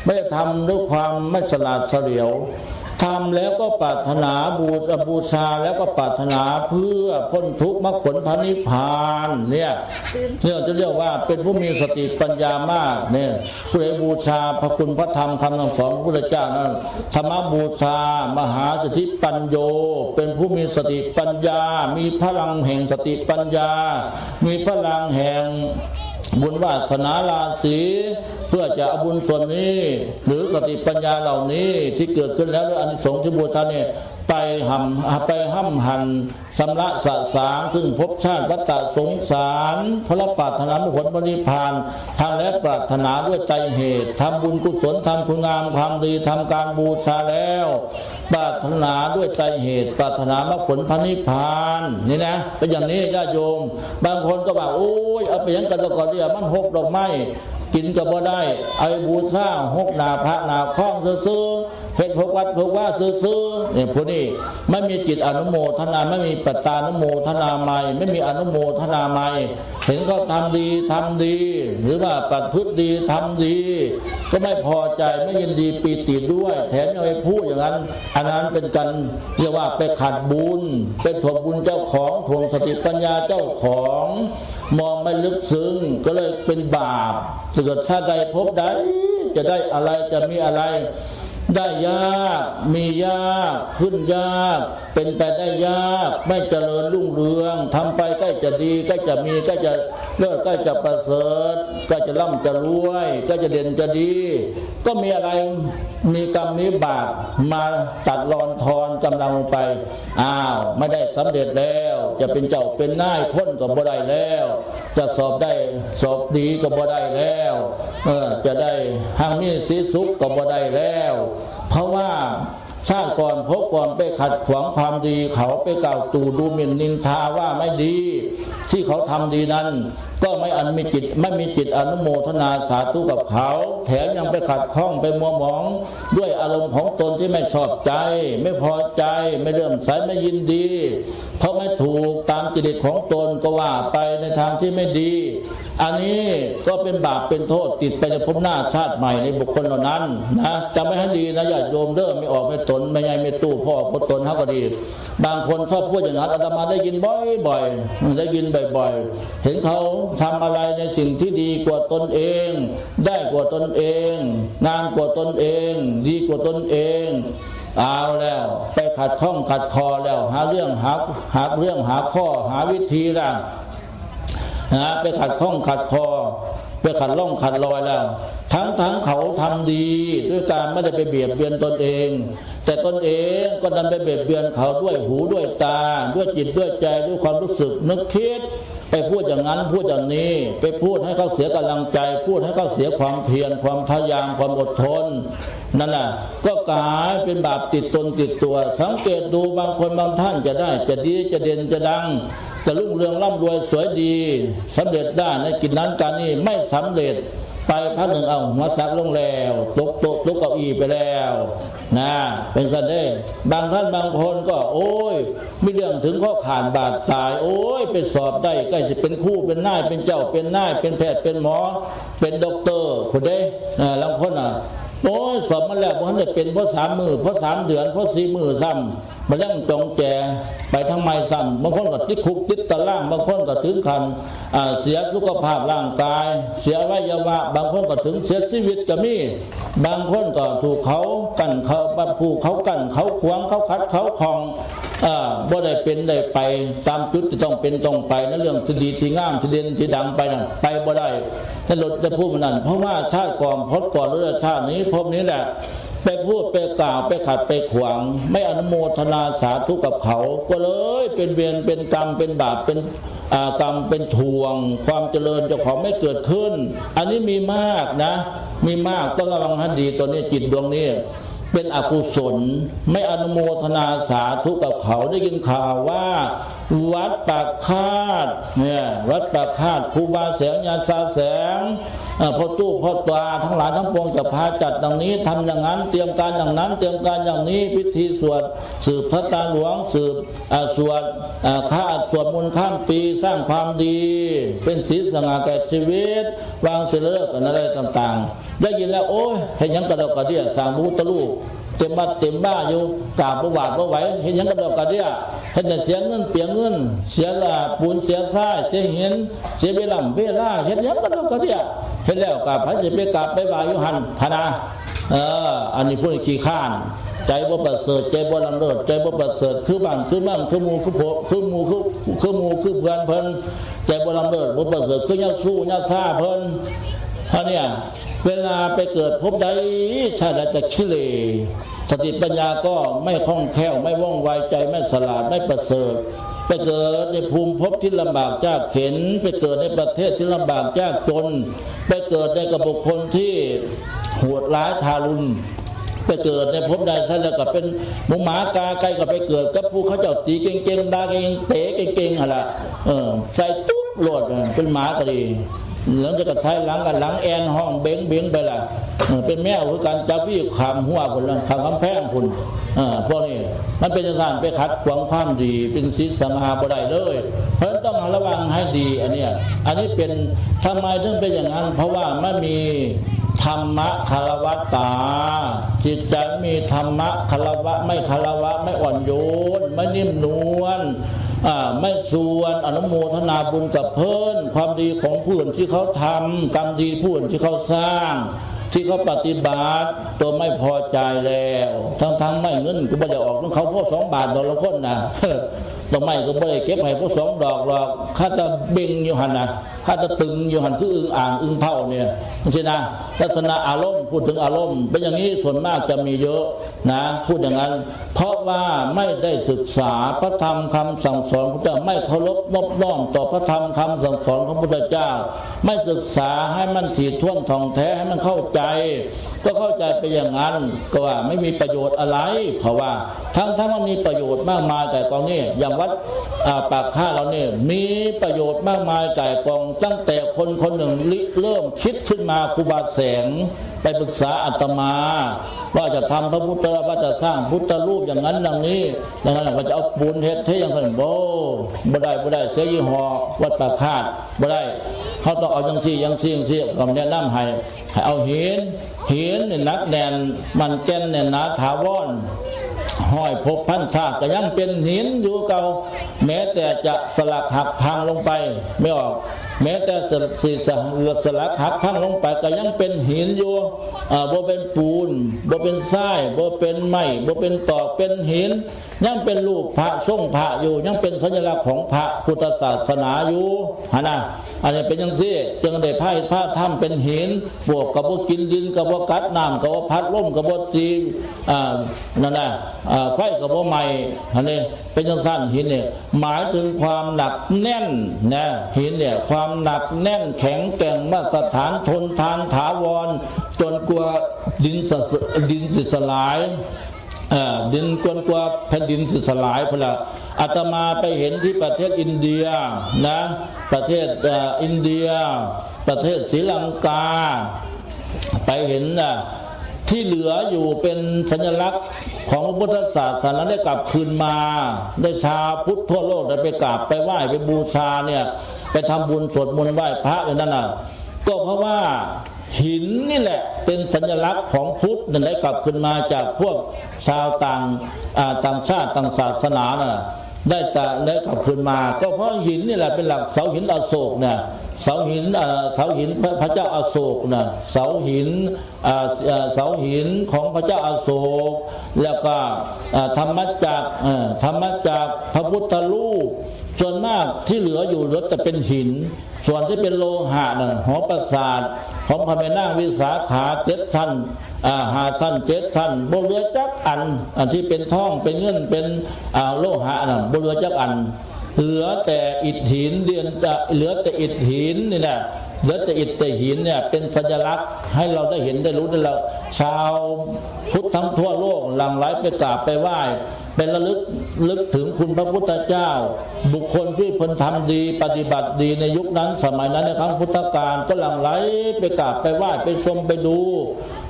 ไม่ได้ทำด้วยความไม่สลาดเฉลียวทำแล้วก็ปรารถนาบูบูชาแล้วก็ปรารถนาเพื่อพ้นทุกข์มรรคผลพระนิพพานเนี่ยเนี่ยจะเรียกว่าเป็นผู้มีสติปัญญามากเนี่ยผู้ใดบูชาพระคุณพระธรรมคำสั่งสอนของพระพุทธเจ้านั้นธรรมบูชามหาสิทธิปัญโยเป็นผู้มีสติปัญญา มีพลังแห่งสติปัญญา มีพลังแห่งบุญวาสนาราศีเพื่อจะเอาบุญส่วนนี้ หรือสติปัญญาเหล่านี้ที่เกิดขึ้นแล้วด้วยอานิสงส์ที่บูชาเนี่ยไปหำไปห้ำหั่นสำระสะสางซึ่งภพชาติวัฏสงสารเพราะเราปรารถนาผลพระนิพพานทำและปรารถนาด้วยใจเหตุทำบุญกุศลทำคุณงามความดีทำการบูชาแล้ว ปรารถนาด้วยใจเหตุปรารถนามรรคผลพระนิพพานนี่นะเป็นอย่างนี้ญาติโยม บางคนก็ว่าโอ้ยเอาไปยังกันแล้วก็เรียกมันหกดอกไม้กินก็บ่ได้เอาไปบูชาหกหน้าพระหน้าคล้องซื่อๆเฮ็ดหกวัดหกว่าซื่อๆเนี่ยผู้นี้ไม่มีจิตอนุโมทนาไม่มีปัตตานุโมทนาไม่ไม่มีอนุโมทนาไม่เห็นเขาทำดีทำดี หรือว่าประพฤติดีทำดี ก็ไม่พอใจไม่ยินดีปีติด้วย แถมยังไปพูดอย่างนั้น อันนั้นเป็นการเรียกว่าไปขัดบุญไปถ่วงบุญเจ้าของถ่วงสติปัญญาเจ้าของ มองไม่ลึกซึ้งก็เลยเป็นบาปเกิดชาติใดภพใดจะได้อะไรจะมีอะไร ได้ยาก มียาก ขึ้นยาก เป็นไปได้ยาก ไม่เจริญรุ่งเรือง ทำไปใกล้จะดี ใกล้จะมี ใกล้จะเลิศ ใกล้จะประเสริฐ ใกล้จะร่ำจะรวย ใกล้จะเด่นจะดี ก็มีอะไร มีกรรมมีบาปมาตัดรอนทอนกำลังลงไป อ้าว ไม่ได้สำเร็จแล้ว จะเป็นเจ้าเป็นนายคนก็บ่ได้แล้ว จะสอบได้สอบดีก็บ่ได้แล้ว เออ จะได้หังมีสีสุขก็บ่ได้แล้ว เพราะว่าชาติก่อนภพก่อนไปขัดขวางความดีเขา ไปกล่าวตู่ดูหมิ่นนินทาว่าไม่ดี ที่เขาทำดีนั้น ก็ไม่อันมีจิต ไม่มีจิตอนุโมทนาสาธุกับเขา แถมยังไปขัดข้องไปมัวหมองด้วยอารมณ์ของตนที่ไม่ชอบใจ ไม่พอใจ ไม่เลื่อมใส ไม่ยินดี เพราะไม่ถูกตามจริตของตนก็ว่าไปในทางที่ไม่ดี อันนี้ก็เป็นบาปเป็นโทษติดไปในภพหน้าชาติใหม่ในบุคคลเหล่านั้นนะ จำไว้ให้ดีนะ ญาติโยมเด้อ แม่ออกแม่ตน แม่ใหญ่แม่ตู้ พ่อออกพ่อตน เฮาก็ดี บางคนชอบพูดอย่างนั้น อาตมาได้ยินบ่อยๆ ได้ยินบ่อยๆ เห็นเขาทำอะไรในสิ่งที่ดีกว่าตนเอง ได้กว่าตนเอง งามกว่าตนเอง ดีกว่าตนเอง เอาแล้ว ไปขัดข้องขัดคอแล้ว หาเรื่องหา หาเรื่องหาข้อ หาวิธีละ นะ ไปขัดข้องขัดคอ ไปขัดล่องขัดลอยแล้ว ทั้งๆ เขาทำดีด้วยการไม่ได้ไปเบียดเบียนตนเอง แต่ตนเองก็ดันไปเบียดเบียนเขาด้วยหูด้วยตา ด้วยจิตด้วยใจ ด้วยความรู้สึกนึกคิด ไปพูดอย่างนั้นพูดอย่างนี้ ไปพูดให้เขาเสียกำลังใจ พูดให้เขาเสียความเพียร ความพยายาม ความอดทน นั่นน่ะ ก็กลายเป็นบาปติดตนติดตัว สังเกตดู บางคนบางท่านจะได้จะดีจะเด่นจะดัง จะรุ่งเรืองร่ำรวยสวยดี สำเร็จได้ในกิจนั้นการนี้ ไม่สำเร็จ ไปพักหนึ่ง เอาหัวสักลงแล้ว ตกโต๊ะตกเก้าอี้ไปแล้วนะ เป็นซั่นเด้ บางท่านบางคนก็ โอ้ย มีเรื่องถึงข้อขาดบาดตาย โอ้ย ไปสอบได้ ใกล้สิเป็นครูเป็นนาย เป็นเจ้าเป็นนาย เป็นแพทย์เป็นหมอ เป็นด็อกเตอร์พุ้นเด้ เออ ลางคนน่ะ โอ้ย สอบมาแล้ว บ่ทันได้เป็น พอสามมื้อ พอสามเดือน พอสี่มื้อซ้ำ บ่ยังจองแจ ไปทางใหม่ซ้ำ บางคนก็ติดคุกติดตาราง บางคนก็ถึงขั้น อ่า เสียสุขภาพร่างกาย เสียอวัยวะ บางคนก็ถึงเสียชีวิตก็มี บางคนก็ถูกเขากั้นเขา ผู้เขากั้นเขาขวาง เขาขัดเขาข้อง เอ่อ บ่ได้เป็นได้ไปตามจุดที่ต้องเป็นต้องไป ในเรื่องที่ดีที่งามที่เด่นที่ดังไปนั่น ไปบ่ได้ ในรถในภูมินั้น เพราะว่าชาติก่อน พบก่อน หรือชาตินี้ ภพนี้แหละ ไปพูดไปกล่าว ไปขัดไปขวาง ไม่อนุโมทนาสาธุกับเขา ก็เลยเป็นเวรเป็นกรรม เป็นบาป เป็น อ่า กรรมเป็นถ่วง ความเจริญเจ้าของไม่เกิดขึ้น อันนี้มีมากนะ มีมาก ต้องระวังให้ดี ตัวนี้ จิตดวงนี้ เป็นอกุศล ไม่อนุโมทนาสาธุกับเขา ได้ยินข่าวว่า วัดปากคาดเนี่ย วัดปากคาด ครูบาแสง ญาติซาแสง เอ่อ พ่อตู้พ่อตาทั้งหลายทั้งปวงจะพาจัดอย่างนี้ ทำอย่างนั้น เตรียมการอย่างนั้น เตรียมการอย่างนี้ พิธีสวด สืบชะตาหลวง สืบ อ่า สวด อ่า ข้า สวดมนต์ข้ามปี สร้างความดี เป็นศีลสง่าแก่ชีวิต วางศีลเลิกกันอะไรต่างๆ ได้ยินแล้ว โอ้ย เฮ็ดหยังกระดอกกระเดี้ย สร้างพระพุทธรูป เต็มวัดเต็มบ้าอยู่ กราบบ่หวาดบ่ไหว เฮ็ดหยังกระดอกกระเดี้ย เฮ็ดให้เสียเงินเปลียงเงิน เสียละปูน เสียทราย เสียหิน เสียเวลาเวลา เฮ็ดหยังกระดอกกระเดี้ย เฮ็ดแล้วกราบ ไผสิไปกราบไปไหว้อยู่หั่น พะนะ เออ อันนี้ผู้ขี้คร้าน ใจบ่ประเสริฐ ใจบ่ล้ำเลิศ ใจบ่ประเสริฐ คือบ้าน คือเมือง คือหมู่ คือพวก คือหมู่ คือ คือหมู่ คือเพื่อนเพิ่น ใจบ่ล้ำเลิศ บ่ประเสริฐ คือญาติสู้ญาติซ่าเพิ่น อันเนี้ย เวลาไปเกิดภพใด ชาติใดจะขี้เหร่ สติปัญญาก็ไม่คล่องแคล่ว ไม่ว่องไว ใจไม่ฉลาด ไม่ประเสริฐ ไปเกิดในภูมิภพที่ลำบากยากเข็ญ ไปเกิดในประเทศที่ลำบากยากจน ไปเกิดในกับบุคคลที่โหดร้ายทารุณ ไปเกิดในภพใดซะแล้วก็เป็นหมูหมากาไก่ ก็ไปเกิดกับผู้เขาเจ้าตีเก่งๆ ด่าเก่งๆ เตะเก่งๆ หั่นล่ะ เออ ใส่ตุ๊บโลด เออ เป็นหมาก็ดี หลังจากก็ใช้หลังกัน หลังแอ่นห้องเบงๆ ไปล่ะ เออ เป็นแมวคือกัน จับวิ่งข้ามหัวพุ้นล่ะ ข้ามกำแพงพุ้น เออ พวกนี้มันเป็นจังซั่น ไปขัดขวางความดี เป็นศีลสมาบ่ได้เลย เพราะฉะนั้นต้องระวังให้ดี อันเนี้ย อันนี้เป็น ทำไมถึงเป็นอย่างนั้น เพราะว่าไม่มีธรรมะคารวะตา จิตใจไม่มีธรรมะคารวะ ไม่คารวะ ไม่อ่อนโยน ไม่นิ่มนวล อ่า ไม่ชวนอนุโมทนาบุญกับเพิ่น ความดีของผู้อื่นที่เขาทำ กรรมดีผู้อื่นที่เขาสร้าง ที่เขาปฏิบัติ ตัวไม่พอใจแล้ว ทั้งๆ ไม่เงินก็บ่ได้ออกของเขาพวกสองบาทดอกละคนนะ ดอกไม้ก็บ่ได้เก็บให้พวกสองดอกหรอก ข้าจะเบ่งอยู่หั่นนะ ข้าจะตึงอยู่หั่นคืออึ่งอ่างอึ่งเผ่าเนี่ย จังซี้นะ ลักษณะอารมณ์ พูดถึงอารมณ์ เป็นอย่างนี้ส่วนมากจะมีเยอะนะ พูดอย่างนั้น เพราะว่าไม่ได้ศึกษาพระธรรมคำสั่งสอนของพระเจ้า ไม่เคารพนอบน้อมต่อพระธรรมคำสั่งสอนของพระพุทธเจ้า ไม่ศึกษาให้มันถี่ถ้วนถ่องแท้ ให้มันเข้าใจ ก็เข้าใจไปอย่างนั้น ก็ว่าไม่มีประโยชน์อะไร เพราะว่าทั้งๆ มันมีประโยชน์มากมายไก่กองนี่ อย่างวัด อ่า ปากคาดเราเนี่ย มีประโยชน์มากมายไก่กอง ตั้งแต่คนคนหนึ่งริเริ่มคิดขึ้นมา ครูบาแสง ไปปรึกษาอาตมา ว่าจะทำพระพุทธ ว่าจะสร้างพุทธรูปอย่างนั้นอย่างนี้ อย่างนั้น ว่าจะเอาปูนเฮ็ดเทอย่างนั้น โอ้ บ่ได้ บ่ได้ เสียยี่ห้อ วัดปากคาด บ่ได้ เขาต้องเอาจังซี่ จังซี่ จังซี่ ก็แนะนำให้ ให้เอาหิน หินนี่หนักแน่น มั่นแก่นแน่นหนาถาวร ห้อยภพพันชาติก็ยังเป็นหินอยู่เก่า แม้แต่จะสลักหักพังลงไป ไม่ออก แม้แต่ส สิ ส สลักหักพังลงไปก็ยังเป็นหินอยู่ อ่า บ่เป็นปูน บ่เป็นทราย บ่เป็นไม้ บ่เป็นตอก เป็นหิน ยังเป็นรูปพระทรงพระอยู่ ยังเป็นสัญลักษณ์ของพระพุทธศาสนาอยู่ หั่นนะ อันนี้เป็นจังซี่ จึงได้พาเฮ็ดพาทำเป็นหิน พวกก็บ่กิน ดินก็บ่กัด น้ำก็บ่พัด ลมก็บ่ตี อ่า นั่นนะ อ่า ไฟก็บ่ไหม้ อันนี้เป็นจังซั่น หินเนี่ย หมายถึงความหนักแน่นนะ หินเนี่ย ความหนักแน่นแข็งแกร่งมาตรฐาน ทนทานถาวร จนกว่าดินสะ ดินสิสลาย เอ่อ ดิน จนกว่าแผ่นดินสิสลายพุ้นละ อาตมาไปเห็นที่ประเทศอินเดียนะ ประเทศ เอ่อ อินเดีย ประเทศศรีลังกา ไปเห็นนะ ที่เหลืออยู่เป็นสัญลักษณ์ของพระพุทธศาสนาได้กลับคืนมา ได้ชาวพุทธทั่วโลกได้ไปกราบไปไหว้ไปบูชาเนี่ย ไปทำบุญสวดมนต์ไหว้พระอยู่นั่นน่ะ ก็เพราะว่าหินนี่แหละเป็นสัญลักษณ์ของพุทธนั่นได้กลับคืนมาจากพวกชาวต่าง อ่า ต่างชาติต่างศาสนาน่ะ ได้จะ ได้กลับคืนมา ก็เพราะหินนี่แหละเป็นหลัก เสาหินอโศกเนี่ย เสาหิน อ่า เสาหินพระ พระเจ้าอโศกน่ะ เสาหิน อ่า อ่า เสาหินของพระเจ้าอโศก แล้วก็ อ่า ธรรมจักร เอ่อ ธรรมจักร พระพุทธรูป ส่วนมากที่เหลืออยู่เหลือแต่เป็นหิน ส่วนที่เป็นโลหะน่ะ หอปราสาทของพระแม่นางวิสาขาเจ็ดชั้น อ่า ห้าชั้น เจ็ดชั้น บ่เหลือจักอัน อันที่เป็นทอง เป็นเงิน เป็น อ่า โลหะน่ะ บ่เหลือจักอัน เหลือแต่อิฐหิน เดือนจะ เหลือแต่อิฐหินนี่แหละ เหลือแต่อิฐแต่หินเนี่ย เป็นสัญลักษณ์ให้เราได้เห็นได้รู้ได้แล้ว ชาวพุทธทั้งทั่วโลกหลั่งไหลไปกราบไปไหว้ เป็นระลึก ลึกถึงคุณพระพุทธเจ้า บุคคลที่เพิ่นทำดีปฏิบัติดีในยุคนั้นสมัยนั้น ในครั้งพุทธกาล ก็หลั่งไหลไปกราบไปไหว้ไปชมไปดู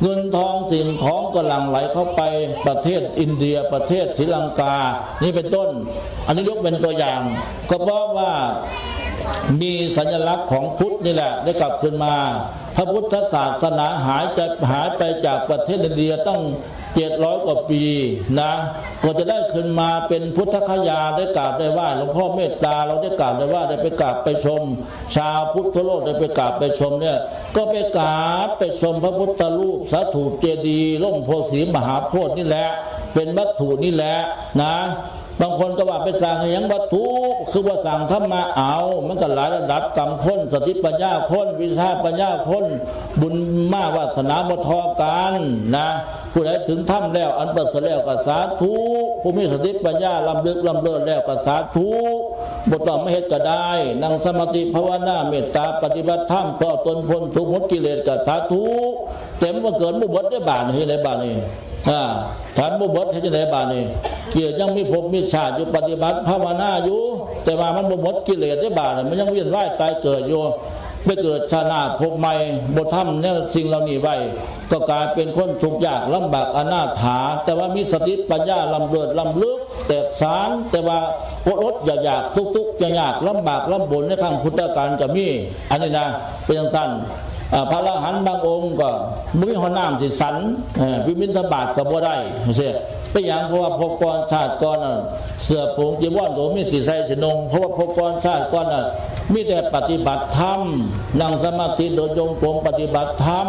เงินทองสิ่งของก็หลั่งไหลเข้าไปประเทศอินเดีย ประเทศศรีลังกา นี่เป็นต้น อันนี้ยกเป็นตัวอย่าง ก็เพราะว่ามีสัญลักษณ์ของพุทธนี่แหละได้กลับคืนมา พระพุทธศาสนาหายจะ หายไปจากประเทศอินเดียตั้งเจ็ดร้อยกว่าปีนะ ก็จะได้คืนมาเป็นพุทธคยา ได้กราบได้ไหว้หลวงพ่อเมตตา เราได้กราบได้ไหว้ ได้ไปกราบไปชม ชาวพุทธทั่วโลกได้ไปกราบไปชมเนี่ย ก็ไปกราบไปชมพระพุทธรูปสถูปเจดีย์ร่มโพธิ์ศรีมหาโพธิ์นี่แหละ เป็นวัตถุนี่แหละนะ บางคนก็ว่าไปสร้างให้หยังวัตถุ คือว่าสร้างธรรมะเอา มันก็หลายระดับกรรมคน สติปัญญาคน วิชาปัญญาคน บุญมาวาสนาบ่เท่ากันนะ ผู้ใดถึงธรรมแล้ว อันประเสริฐแล้วก็สาธุ ผู้มีสติปัญญาล้ำลึกล้ำเลิศแล้วก็สาธุ บ่ต้องมาเฮ็ดก็ได้ นั่งสมาธิภาวนาเมตตาปฏิบัติธรรม เพื่อเอาตนพ้นทุกข์หมดกิเลสก็สาธุ เต็มว่าเกินบ่เบิดได้บาดนี้ เฮ็ดได้บาดนี้ อ่า ฉันบ่เบิดเฮ็ดจั่งใดบาดนี้ เกียรติยังมีภพมีชาติอยู่ ปฏิบัติภาวนาอยู่ แต่ว่ามันบ่หมดกิเลสได้บาดนี้ มันยังเวียนว่ายตายเกิดอยู่ ไปเกิดชาติหน้าภพใหม่ บ่ทำแนวสิ่งเหล่านี้ไว้ ก็กลายเป็นคนทุกข์ยากลำบากอนาถา แต่ว่ามีสติปัญญาล้ำเลิศล้ำลึกแตกฉาน แต่ว่าอดๆอยากๆ ทุกข์ๆยากๆลำบากลำบนในครั้งพุทธกาลก็มี อันนี้นะ เป็นจั่งซั่น อ่า พระอรหันต์บางองค์ก็บ่มีห้องน้ำสิฉัน เอ่อ ไปบิณฑบาตก็บ่ได้จั่งซี้ เป็นหยัง เพราะว่าภพก่อนชาติก่อนน่ะ เสื้อผงจีวรก็บ่มีสิใส่สินุ่ง เพราะว่าภพก่อนชาติก่อนน่ะ มีแต่ปฏิบัติธรรม นั่งสมาธิเดินจงกรมปฏิบัติธรรม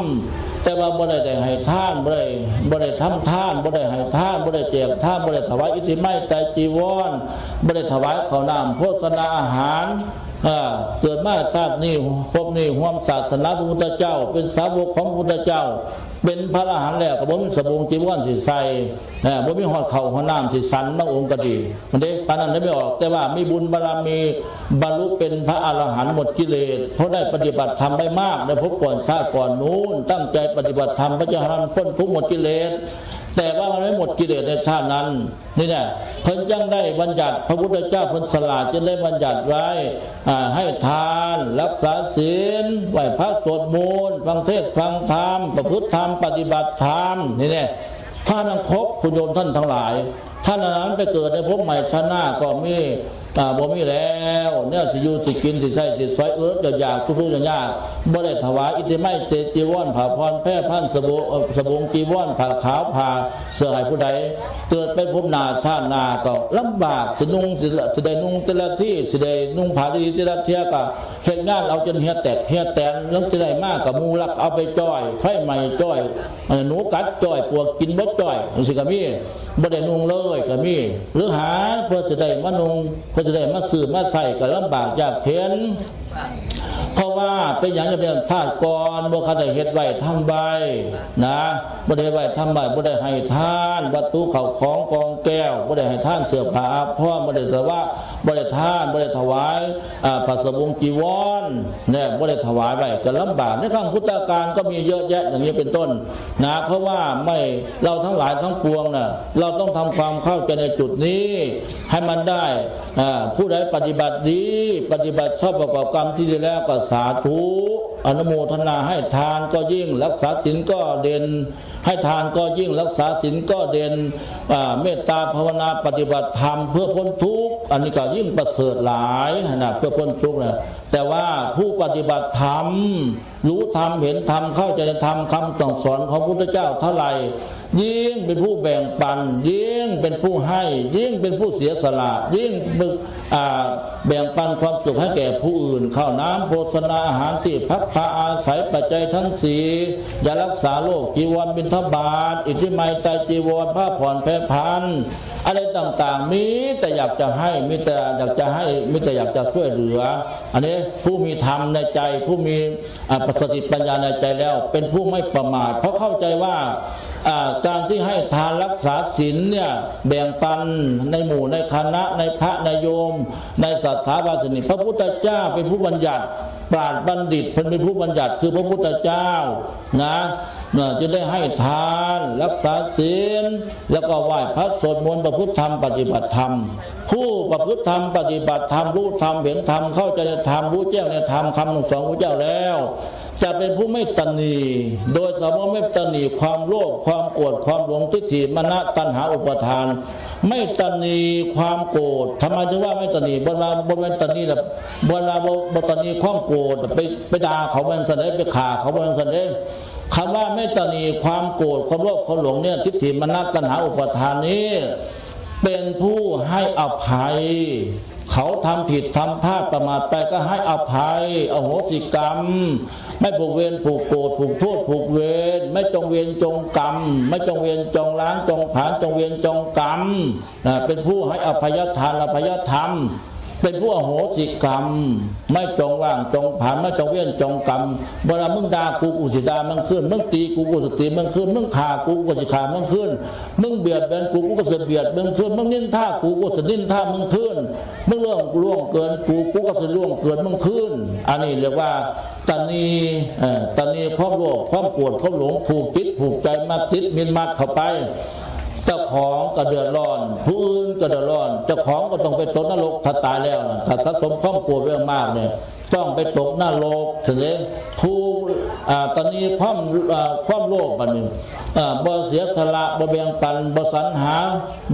แต่ว่าบ่ได้ ได้ให้ทาน บ่ได้ บ่ได้ทำทาน บ่ได้ให้ทาน บ่ได้แจกทาน บ่ได้ถวายอิทธิไมยไตรจีวร บ่ได้ถวายข้าวน้ำโภชนาอาหาร เออ เกิดมาชาตินี้ภพนี้ร่วมศาสนาพระพุทธเจ้า เป็นสาวกของพระพุทธเจ้า เป็นพระอรหันต์แล้วก็บ่มีสบงจีวรสิใส่ เออ บ่มีฮอดข้าวฮอดน้ำสิฉัน พระองค์ก็ดี มันเด้ ปานนั้นได้ไม่ออก แต่ว่ามีบุญบารมี บรรลุเป็นพระอรหันต์หมดกิเลส เพราะได้ปฏิบัติธรรมไว้มาก ได้พบก่อนชาติก่อนนู้น ตั้งใจปฏิบัติธรรมเพื่อจะให้มันพ้นทุกข์หมดกิเลส แต่ว่ามันไม่หมดกิเลสในชาตินั้น นี่แหละ เพิ่นจั่งได้บัญญัติ พระพุทธเจ้าเพิ่นฉลาดจึงได้บัญญัติไว้ อ่า ให้ทาน รักษาศีล ไหว้พระสวดมนต์ ฟังเทศน์ฟังธรรม ประพฤติธรรม ปฏิบัติธรรม นี่แหละ ถ้านั้นครบ คุณโยมท่านทั้งหลาย ถ้านั้นไปเกิดในภพใหม่ชาติหน้าก็มี อ่า บ่มีแล้ว แนวสิอยู่สิกินสิใช้สิสอย อดอยากทุกข์ยาก บ่ได้ถวายอิทธิไมยไตรจีวร ผ้าผ่อนแพร่พัน สบง เอ่อ สบงจีวร ผ้าขาว ผ้าเสื้อให้ผู้ใด เกิดไปภพหน้าชาติหน้าก็ลำบาก สินุ่ง สิ สิได้นุ่งแต่ละที สิได้นุ่งผ้าดีแต่ละเทื่อก็เฮ็ดงานเอาจนเหี่ยวแตกเหี่ยวแตน แล้วสิได้มาก็หมู่ลักเอาไปจ้อย ไฟไหม้จ้อย เอ่อ หนูกัดจ้อย ปวกกินบ่จ้อย จั่งซี้ก็มี บ่ได้นุ่งเลยก็มี หรือหาเพื่อสิได้มานุ่ง เพื่อสิได้มาซื้อมาใช้ก็ลำบากยากเข็ญ เพราะว่าเป็นหยังจะเป็นชาติก่อนบ่คันได้เฮ็ดไว้ทำไว้นะ บ่ได้เฮ็ดไว้ทำไว้ บ่ได้ให้ทานวัตถุเข้าของกองแก้ว บ่ได้ให้ทานเสื้อผ้าอาภรณ์ บ่ได้สวะ บ่ได้ทาน บ่ได้ถวาย อ่า ผ้าสบงจีวรเนี่ย บ่ได้ถวายไว้ก็ลำบาก ในครั้งพุทธกาลก็มีเยอะแยะอย่างนี้เป็นต้นนะ เพราะว่าไม่ เราทั้งหลายทั้งปวงน่ะ เราต้องทำความเข้าใจในจุดนี้ให้มันได้ อ่า ผู้ใดปฏิบัติดี ปฏิบัติชอบประกอบกรรมที่ดีแล้วก็สาธุ อนุโมทนา ให้ทานก็ยิ่ง รักษาศีลก็เด่น ให้ทานก็ยิ่ง รักษาศีลก็เด่น อ่า เมตตาภาวนาปฏิบัติธรรมเพื่อพ้นทุกข์ อันนี้ก็ยิ่งประเสริฐหลายนะ เพื่อพ้นทุกข์นะ แต่ว่าผู้ปฏิบัติธรรม รู้ธรรม เห็นธรรม เข้าใจในธรรม คำสั่งสอนของพระพุทธเจ้าเท่าไหร่ ยิ่งเป็นผู้แบ่งปัน ยิ่งเป็นผู้ให้ ยิ่งเป็นผู้เสียสละ ยิ่ง อ่า แบ่งปันความสุขให้แก่ผู้อื่น ข้าวน้ำโภชนาอาหาร ที่พักพาอาศัย ปัจจัยทั้งสี่ ยารักษาโรค จีวรบิณฑบาต อิทธิไมยไตรจีวร ผ้าผ่อนแพร่พัน อะไรต่างๆ มีแต่อยากจะให้ มีแต่อยากจะให้ มีแต่อยากจะช่วยเหลือ อันนี้ผู้มีธรรมในใจ ผู้มี อ่า สติปัญญาในใจแล้ว เป็นผู้ไม่ประมาท เพราะเข้าใจว่า อ่า การที่ให้ทานรักษาศีลเนี่ย แบ่งปันในหมู่ในคณะ ในพระในโยม ในศาสนาบาสินี พระพุทธเจ้าเป็นผู้บัญญัติ ปราชญ์บัณฑิตเพิ่นเป็นผู้บัญญัติ คือพระพุทธเจ้านะ นะ จึงได้ให้ทาน รักษาศีล แล้วก็ไหว้พระสวดมนต์ ประพฤติธรรม ปฏิบัติธรรม ผู้ประพฤติธรรม ปฏิบัติธรรม รู้ธรรม เห็นธรรม เข้าใจในธรรม รู้แจ้งในธรรม คำสั่งสอนของพระเจ้าแล้ว จะเป็นผู้ไม่ตระหนี่ โดยเฉพาะไม่ตระหนี่ความโลภ ความโกรธ ความหลง ทิฏฐิ มานะ ตัณหา อุปาทาน ไม่ตระหนี่ความโกรธ ทำไมถึงว่าไม่ตระหนี่ บ่ว่า บ่แม่นตระหนี่ล่ะ บ่ว่า บ่ บ่ตระหนี่ความโกรธ ไป ไปด่าเขาว่าซั่นเด้ ไปฆ่าเขาว่าซั่นเด้ คำว่าไม่ตระหนี่ความโกรธ ความโลภ ความหลงเนี่ย ทิฏฐิ มานะ ตัณหา อุปาทานนี้ เป็นผู้ให้อภัย เขาทำผิดทำพลาดประมาทไปก็ให้อภัย อโหสิกรรม ไม่ผูกเวรผูกโกรธ ผูกโทษผูกเวร ไม่จองเวรจองกรรม ไม่จองเวรจองล้างจองผลาญ จองเวรจองกรรม อ่า เป็นผู้ให้อภัยทาน อภัยธรรม เป็นผู้อโหสิกรรม ไม่จองล้างจองผลาญ ไม่จองเวรจองกรรม เวลามึงด่ากู กูสิด่ามึงคืน มึงตีกู กูสิตีมึงคืน มึงฆ่ากู กูสิฆ่ามึงคืน มึงเบียดเบียนกู กูก็สิเบียดมึงคืน มึงนินทากู กูสินินทามึงคืน มึงล่วง ล่วงเกินกู กูก็สิล่วงเกินมึงคืน อันนี้เรียกว่าตระหนี่ เอ่อ ตระหนี่ความโลภ ความโกรธ ความหลง ผูกจิตผูกใจ มัดติดมินมัดเข้าไป เจ้าของก็เดือดร้อน ผู้อื่นก็เดือดร้อน เจ้าของก็ต้องไปตกนรก ถ้าตายแล้วนะ ถ้าสะสมความโกรธไว้มากเนี่ย ต้องไปตกนรก เห็นไหม ผู้ อ่า ตระหนี่ความ อ่า ความโลภ บัดนี้ อ่า บ่เสียสละ บ่แบ่งปัน บ่สรรหา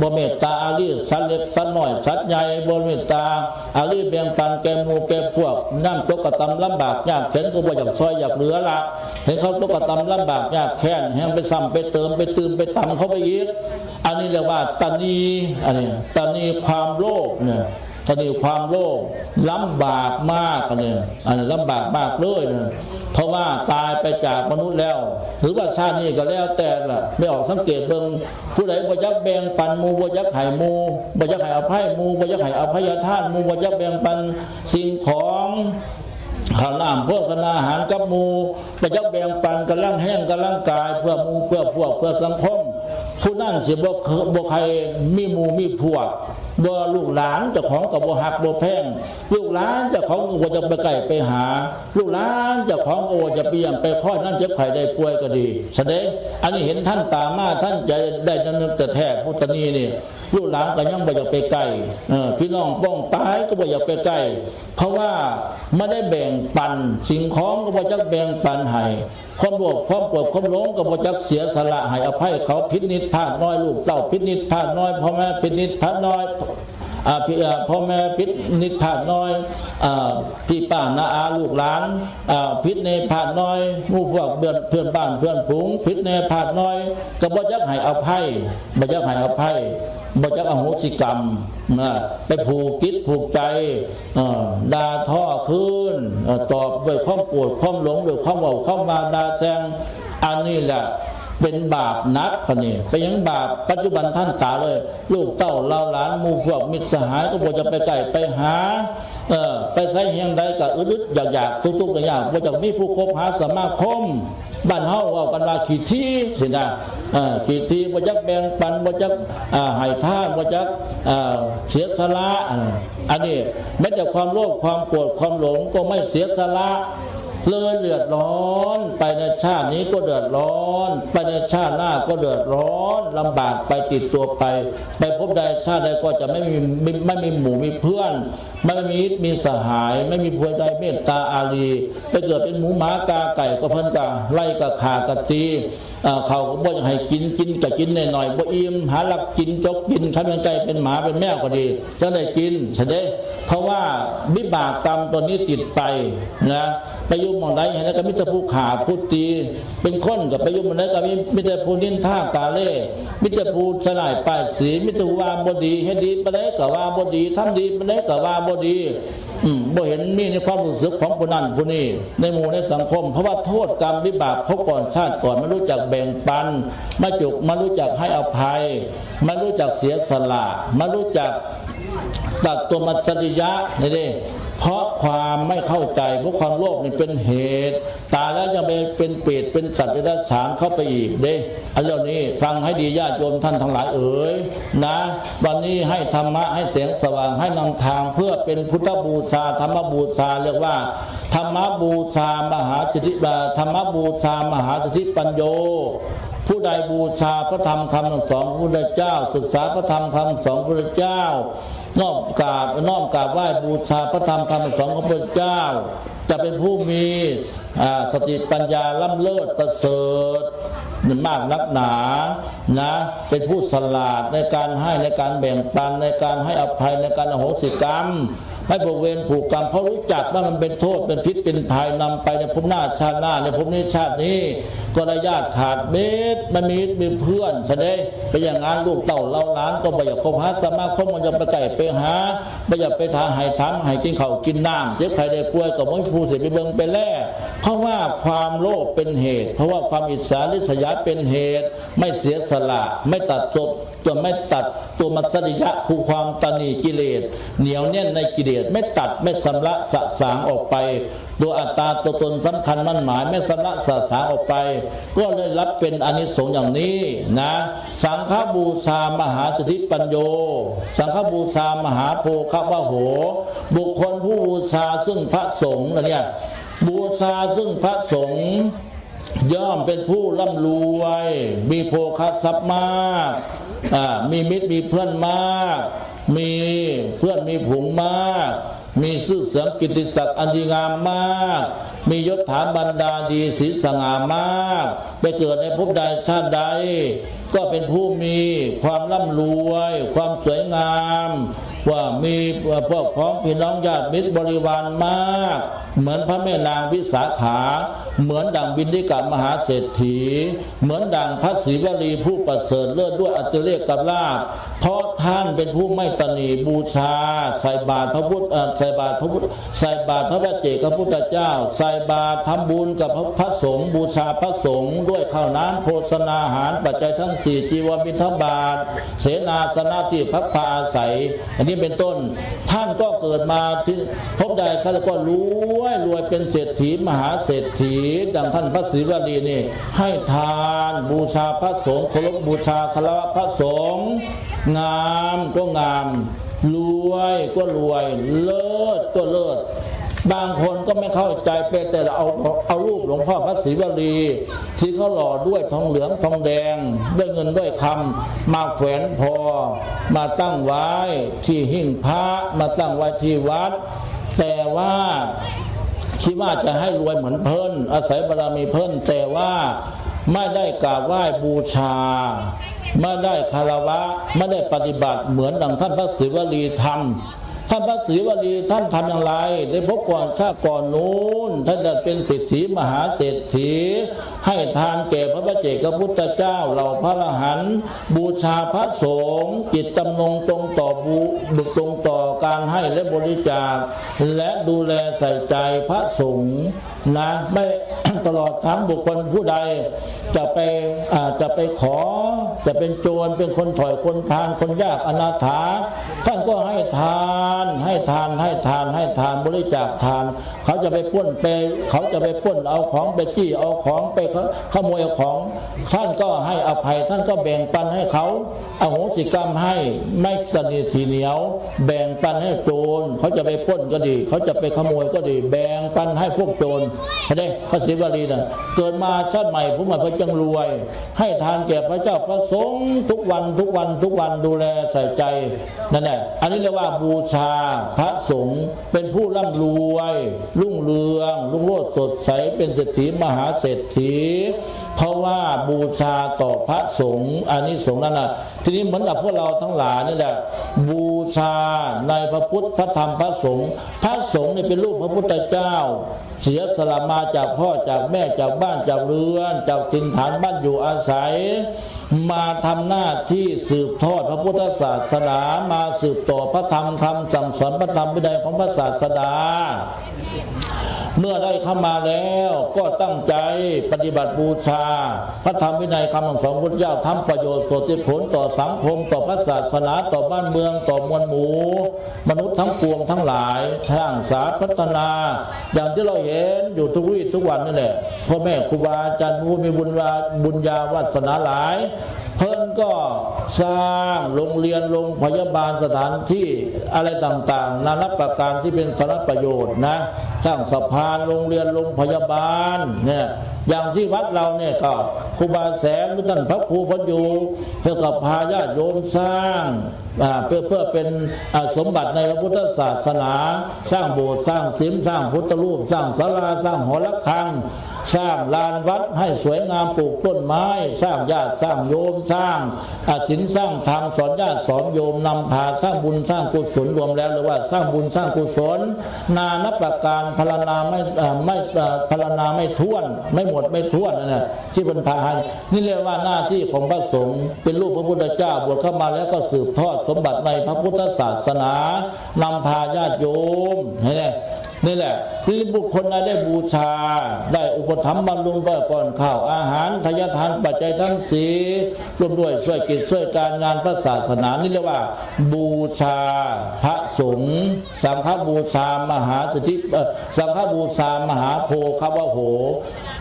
บ่เมตตาอารี สัตว์เล็กสัตว์น้อย สัตว์ใหญ่ บ่เมตตาอารี แบ่งปันแก่หมู่แก่พวก ยามตกกระตำลำบากยากเข็ญก็บ่อยากซ่อยอยากเหลือละ เห็นเขาตกกระตำลำบากยากแค้น แฮงไปซ้ำไปเติม ไปตื่มไปตำเขาไปอีก อันนี้เรียกว่าตระหนี่ อันนี้ตระหนี่ความโลภเนี่ย ตอนนี้ความโลภลำบากมากเลย อันนี้ลำบากมากเลยนะ เพราะว่าตายไปจากมนุษย์แล้ว หรือว่าชาตินี้ก็แล้วแต่ละ ไม่ออกสังเกตเบิ่ง ผู้ใดบ่จักแบ่งปันหมู่ บ่จักให้หมู่ บ่จักให้อภัยหมู่ บ่จักให้อภัยทานหมู่ บ่จักแบ่งปันสิ่งของ ข้าวน้ำโภชนาอาหารกับหมู่ บ่จักแบ่งปันกำลังแฮงกำลังกาย เพื่อหมู่เพื่อพวกเพื่อสังคม ผู้นั้นสิบ่เค- บ่ใครมีหมู่มีพวก บ่ลูกหลานเจ้าของก็บ่ฮักบ่แพง ลูกหลานเจ้าของก็บ่จะไปใกล้ไปหา ลูกหลานเจ้าของก็บ่จะไปเยี่ยมไปคอยนั่นเจ็บไข้ได้ป่วยก็ดี แสดงอันนี้เห็นทันตามาทันใจได้นำนึกแต่แท้ ผู้ตะนี้นี่ ลูกหลานก็ยังบ่อยากไปใกล้ เออ พี่น้องป้องปายก็บ่อยากไปใกล้ เพราะว่าไม่ได้แบ่งปัน สิ่งของก็บ่จักแบ่งปันให้ ความโลภความโกรธความหลงก็บ่จักเสียสละให้อภัยเขา ผิดนิดพลาดน้อย ลูกเต้าผิดนิดพลาดน้อย พ่อแม่ผิดนิดพลาดน้อย อ่า พี่ อ่า พ่อแม่ผิดนิดพลาดน้อย อ่า พี่ป้าน้าอาลูกหลาน อ่า ผิดในพลาดน้อย หมู่พวกเพื่อน เพื่อนบ้านเพื่อนฝูง ผิดในพลาดน้อย ก็บ่จักให้อภัย บ่จักให้อภัย บ่จักอโหสิกรรมนะ ไปผูกจิตผูกใจ เอ่อ ด่าทอคืน เอ่อ ตอบด้วยความโกรธความหลง ด้วยความเว้าความว่าด่าแซง อันนี้แหละเป็นบาปหนักปานนี้ เป็นหยังบาป ปัจจุบันทันตาเลย ลูกเต้าเหล่าหลานหมู่พวกมิตรสหายก็บ่จะไปใกล้ไปหา เออ ไปไสแห่งใดก็อึดๆอยากๆ ทุกข์ๆยากๆ บ่จักมีผู้คบหาสมาคม บ้านเฮาเว้ากันว่าขี้ถี่สินะ เออ ขี้ถี่ บ่จักแบ่งปัน บ่จัก อ่า ให้ทาน บ่จัก อ่า เสียสละ อ่า อันนี้แม้แต่ความโลภความโกรธความหลงก็ไม่เสียสละ เลยเดือดร้อน ไปในชาตินี้ก็เดือดร้อน ไปในชาติหน้าก็เดือดร้อน ลำบากไปติดตัวไป ไปพบใดชาติใดก็จะไม่มี ไม่มีหมู่มีเพื่อน ไม่มีมิตรมีสหาย ไม่มีผู้ใดเมตตาอารี ไปเกิดเป็นหมูหมากาไก่ก็เพิ่นกะไล่กะฆ่ากะตี เอ่อ เขาก็บ่อยากให้กิน กินกะกินหน่อยๆ บ่อิ่ม หาลักกินจกกิน คันเป็นไก่เป็นหมาเป็นแมวก็ดี จั่งได้กิน แสดง เพราะว่าวิบากกรรมตัวนี้ติดไปนะ ไปอยู่หม่องใดเห็นแล้วก็มีแต่ผู้ฆ่าผู้ตี เป็นคนก็ไปอยู่หม่องใดก็มี มีแต่ผู้นินทากาเล่ มีแต่ผู้ใส่ร้ายป้ายสี มีแต่ผู้ว่าบ่ดี เฮ็ดดีปานใดก็ว่าบ่ดี ทำดีปานใดก็ว่าบ่ดี อืม บ่เห็นมีในความรู้สึกของผู้นั้นผู้นี้ ในหมู่ในสังคม เพราะว่าโทษกรรมวิบากภพก่อนชาติก่อน ไม่รู้จักแบ่งปัน ไม่จุก ไม่รู้จักให้อภัย ไม่รู้จักเสียสละ ไม่รู้จักตัดตัวมัจฉริยะนี่เด้ เพราะความไม่เข้าใจ เพราะความโลภนี่เป็นเหตุ ตายแล้วยังไปเป็นเปรตเป็นสัตว์เดรัจฉานเข้าไปอีกเด้ อันเหล่านี้ฟังให้ดีญาติโยมท่านทั้งหลายเอ๋ยนะ วันนี้ให้ธรรมะ ให้แสงสว่าง ให้นำทาง เพื่อเป็นพุทธบูชา ธรรมบูชา เรียกว่าธรรมบูชามหาสิทธิ ธรรมบูชามหาสิทธิปัญโญ ผู้ใดบูชาพระธรรมคำสอนของพระพุทธเจ้า ศึกษาพระธรรมคำสอนของพระพุทธเจ้า น้อมกราบ น้อมกราบไหว้บูชาพระธรรมคำสอนของพระพุทธเจ้า จะเป็นผู้มี อ่า สติปัญญาล้ำเลิศประเสริฐมากนักหนานะ เป็นผู้ฉลาดในการให้ ในการแบ่งปัน ในการให้อภัย ในการอโหสิกรรม ไม่ผูกเวรผูกกรรม เพราะรู้จักว่ามันเป็นโทษ เป็นพิษเป็นภัย นำไปในภพหน้าชาติหน้า ในภพนี้ชาตินี้ ก็ได้ญาติขาดมิตร ไม่มีมิตรมีเพื่อน แสดง เป็นอย่างนั้น ลูกเต้าเหล่าหลานก็บ่อยากคบหาสมาคม บ่อยากไปใกล้ไปหา บ่อยากไปถามให้ถามให้กินข้าวกินน้ำ เจ็บไข้ได้ป่วยก็บ่มีผู้สิไปเบิ่งไปแล เพราะว่าความโลภเป็นเหตุ เพราะว่าความอิจฉาริษยาเป็นเหตุ ไม่เสียสละ ไม่ตัดจบ ตัวไม่ตัดตัวมัจฉริยะ คือความตระหนี่กิเลส เหนียวแน่นในกิเลส ไม่ตัด ไม่ชำระสะสางออกไป ตัวอัตตาตัวตนสำคัญมั่นหมาย ไม่ชำระสะสางออกไป ก็เลยรับเป็นอานิสงส์อย่างนี้นะ สังฆบูชามหาสิทธิปัญโญ สังฆบูชามหาโภควะโห บุคคลผู้บูชาซึ่งพระสงฆ์นะเนี่ย บูชาซึ่งพระสงฆ์ ย่อมเป็นผู้ร่ำรวย มีโภคทรัพย์มาก อ่า มีมิตรมีเพื่อนมาก มีเพื่อนมีฝูงมาก มีชื่อเสียงกิตติศักดิ์อันดีงามมาก มียศถาบรรดาดีศรีสง่ามาก ไปเกิดในภพใดชาติใด ก็เป็นผู้มีความร่ำรวย ความสวยงาม ว่ามีพวกพ้องพี่น้องญาติมิตรบริวารมาก เหมือนพระแม่นางวิสาขา เหมือนดั่งบิณฑิกะมหาเศรษฐี เหมือนดั่งพระศรีวลีผู้ประเสริฐเลิศด้วยอติเรกลาภ เพราะท่านเป็นผู้ไม่ตระหนี่บูชา ใส่บาตรพระพุทธเอ่อใส่บาตรพระพุทธใส่บาตรพระปัจเจกพระพุทธเจ้า ใส่บาตรทำบุญกับพระพระสงฆ์ บูชาพระสงฆ์ด้วยข้าวน้ำโภชนาหาร ปัจจัยทั้งสี่ จีวรบิณฑบาต เสนาสนะที่พักพาอาศัย อันนี้เป็นต้น ท่านก็เกิดมาที่ภพใดท่านก็รวย รวยเป็นเศรษฐีมหาเศรษฐี ดังท่านพระศรีวลีนี่ ให้ทานบูชาพระสงฆ์ เคารพบูชาคารวะพระสงฆ์ งามก็งาม รวยก็รวย เลิศก็เลิศ บางคนก็ไม่เข้าใจ ไปแต่เอาเอารูปหลวงพ่อพระศรีวลี ที่เขาหล่อด้วยทองเหลืองทองแดง ด้วยเงินด้วยคำมาแขวนคอ มาตั้งไว้ที่หิ้งพระ มาตั้งไว้ที่วัด แต่ว่าคิดว่าจะให้รวยเหมือนเพิ่น อาศัยบารมีเพิ่น แต่ว่าไม่ได้กราบไหว้บูชา ไม่ได้คารวะ ไม่ได้ปฏิบัติเหมือนดังท่านพระศรีวลีทำ ท่านพระศรีวลีท่านทำอย่างไร ในภพก่อนชาติก่อนนู้น ท่านได้เป็นเศรษฐีมหาเศรษฐี ให้ทานแก่พระปัจเจกพุทธเจ้า เหล่าพระอรหันต์ บูชาพระสงฆ์ จิตจำนงตรงต่อบูตรงต่อการให้และบริจาค และดูแลใส่ใจพระสงฆ์นะ ไม่ ตลอดทั้งบุคคลผู้ใดจะไปอ่าจะไปขอ จะเป็นโจร เป็นคนถ่อยคนพาล คนยากอนาถา ท่านก็ให้ทาน ให้ทาน ให้ทาน ให้ทาน บริจาคทาน เขาจะไปปล้นไป เขาจะไปปล้นเอาของ ไปจี้เอาของ ไปขขโมยเอาของ ท่านก็ให้อภัย ท่านก็แบ่งปันให้เขา อโหสิกรรมให้ ไม่ตระหนี่ถี่เหนียว แบ่งปันให้โจร เขาจะไปปล้นก็ดี เขาจะไปขโมยก็ดี แบ่งปันให้พวกโจร เห็นไหม พระศรีวลีน่ะ เกิดมาชาติใหม่ผู้ใหม่พระจังรวย ให้ทานแก่พระเจ้าพระสงฆ์ทุกวัน ทุกวัน ทุกวัน ดูแลใส่ใจ นั่นแหละ อันนี้เรียกว่าบูชาพระสงฆ์ เป็นผู้ร่ำรวย รุ่งเรือง รุ่งโรจน์สดใส เป็นเศรษฐีมหาเศรษฐี เพราะว่าบูชาต่อพระสงฆ์ อานิสงส์นั้นน่ะ ทีนี้เหมือนกับพวกเราทั้งหลายนี่แหละ บูชาในพระพุทธ พระธรรม พระสงฆ์ พระสงฆ์นี่เป็นรูปพระพุทธเจ้า เสียสละมาจากพ่อจากแม่ จากบ้านจากเรือน จากถิ่นฐานบ้านอยู่อาศัย มาทำหน้าที่สืบทอดพระพุทธศาสนา มาสืบต่อพระธรรมคำสั่งสอน พระธรรมวินัยของพระศาสดา เมื่อได้เข้ามาแล้วก็ตั้งใจปฏิบัติบูชา พระธรรมวินัยคำสั่งสอนพระพุทธเจ้า ทำประโยชน์สนธิผลต่อสังคม ต่อพระศาสนา ต่อบ้านเมือง ต่อมวลหมู่มนุษย์ทั้งปวงทั้งหลาย สร้างสาพัฒนา อย่างที่เราเห็นอยู่ทุกวีทุกวันนี่แหละ พ่อแม่ครูบาอาจารย์ผู้มีบุญวาบุญญาวาสนาหลาย เพิ่นก็สร้างโรงเรียน โรงพยาบาล สถานที่อะไรต่างๆ นานาประการที่เป็นสาธารณประโยชน์นะ สร้างสะพาน โรงเรียน โรงพยาบาลเนี่ย อย่างที่วัดเราเนี่ยก็ครูบาแสงหรือท่านพระครูเพิ่นอยู่ เพิ่นก็พาญาติโยมสร้าง อ่า เพื่อ เพื่อเป็น อ่า สมบัติในพระพุทธศาสนา สร้างโบสถ์ สร้างศิลป์ สร้างพุทธรูป สร้างศาลา สร้างหอระฆัง สร้างลานวัดให้สวยงาม ปลูกต้นไม้ สร้างญาติ สร้างโยม สร้าง อ่า ศีล สร้างธรรม สอนญาติ สอนโยม นำพาสร้างบุญ สร้างกุศล รวมแล้วเรียกว่าสร้างบุญ สร้างกุศล นานับประการ พรรณนาไม่ อ่า ไม่ อ่า พรรณนาไม่ถ้วน ไม่หมดไม่ถ้วนนั่นแหละ ที่เพิ่นพาให้ นี่เรียกว่าหน้าที่ของพระสงฆ์ เป็นรูปพระพุทธเจ้า บวชเข้ามาแล้วก็สืบทอดสมบัติในพระพุทธศาสนา นำพาญาติโยม เห็นไหม นี่แหละ ที่บุคคลใดได้บูชา ได้อุปถัมภ์บำรุงด้วยก่อนข้าวอาหาร ทายทานปัจจัยทั้งสี่ ร่วมด้วยช่วยกิจช่วยการงานพระศาสนา นี่เรียกว่าบูชาพระสงฆ์ สังฆบูชามหาสิทธิ เอ่อ สังฆบูชามหาโภควโห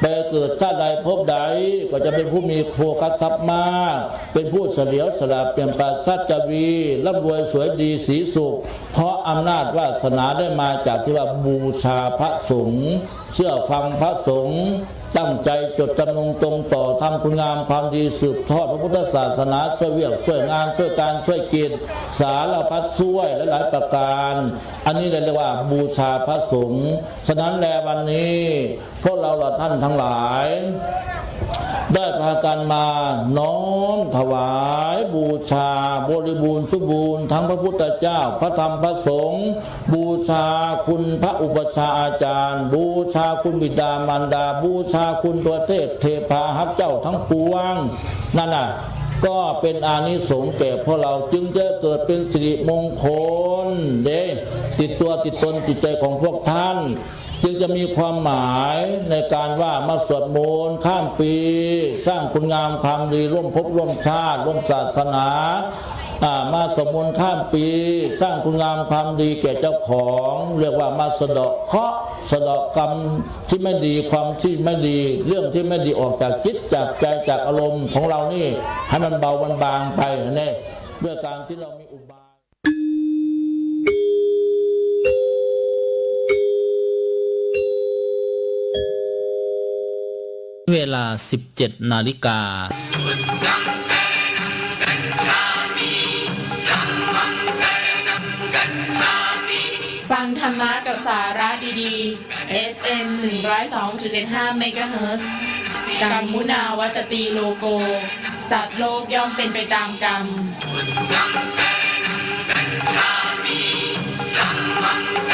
ไปเกิดชาติใดภพใด ก็จะเป็นผู้มีโภคทรัพย์มาก เป็นผู้เฉลียวฉลาดเปี่ยมปราศจากวี ร่ำรวยสวยดีศรีสุข เพราะอำนาจวาสนาได้มาจากที่ว่าบูชาพระสงฆ์ เชื่อฟังพระสงฆ์ ตั้งใจจดจำนงตรงต่อ ทำคุณงามความดี สืบทอดพระพุทธศาสนา ช่วยเวียกช่วยงาน ช่วยการช่วยกิจ สารพัดช่วยหลายๆประการ อันนี้เรียกว่าบูชาพระสงฆ์ ฉะนั้นแลวันนี้พวกเราละท่านทั้งหลาย ได้พากันมาน้อมถวายบูชาบริบูรณ์สมบูรณ์ทั้งพระพุทธเจ้า พระธรรม พระสงฆ์ บูชาคุณพระอุปัชฌาย์อาจารย์ บูชาคุณบิดามารดา บูชาคุณตัวเทพเทพาฮักเจ้าทั้งปวง นั่นน่ะ ก็เป็นอานิสงส์แก่พวกเรา จึงจะเกิดเป็นสิริมงคลเด้ ติดตัวติดตนจิตใจของพวกท่าน จึงจะมีความหมายในการว่ามาสวดมนต์ข้ามปี สร้างคุณงามความดีร่วมภพร่วมชาติร่วมศาสนา อ่า มาสวดมนต์ข้ามปี สร้างคุณงามความดีแก่เจ้าของ เรียกว่ามาสะเดาะเคราะห์สะเดาะกรรมที่ไม่ดี ความที่ไม่ดี เรื่องที่ไม่ดีออกจากจิตจากใจจากอารมณ์ของเรานี่ ให้มันเบามันบางไปนี่ ด้วยการที่เรามีอุบาย เวลา สิบเจ็ด นาฬิกา ฟังธรรมะกับสาระดีๆ เอฟเอ็ม หนึ่งร้อยสองจุดเจ็ดห้า เมกะเฮิรตซ์ กัมมุนาวัตตีโลโก สัตว์โลกย่อมเป็นไปตามกรรม Dhammam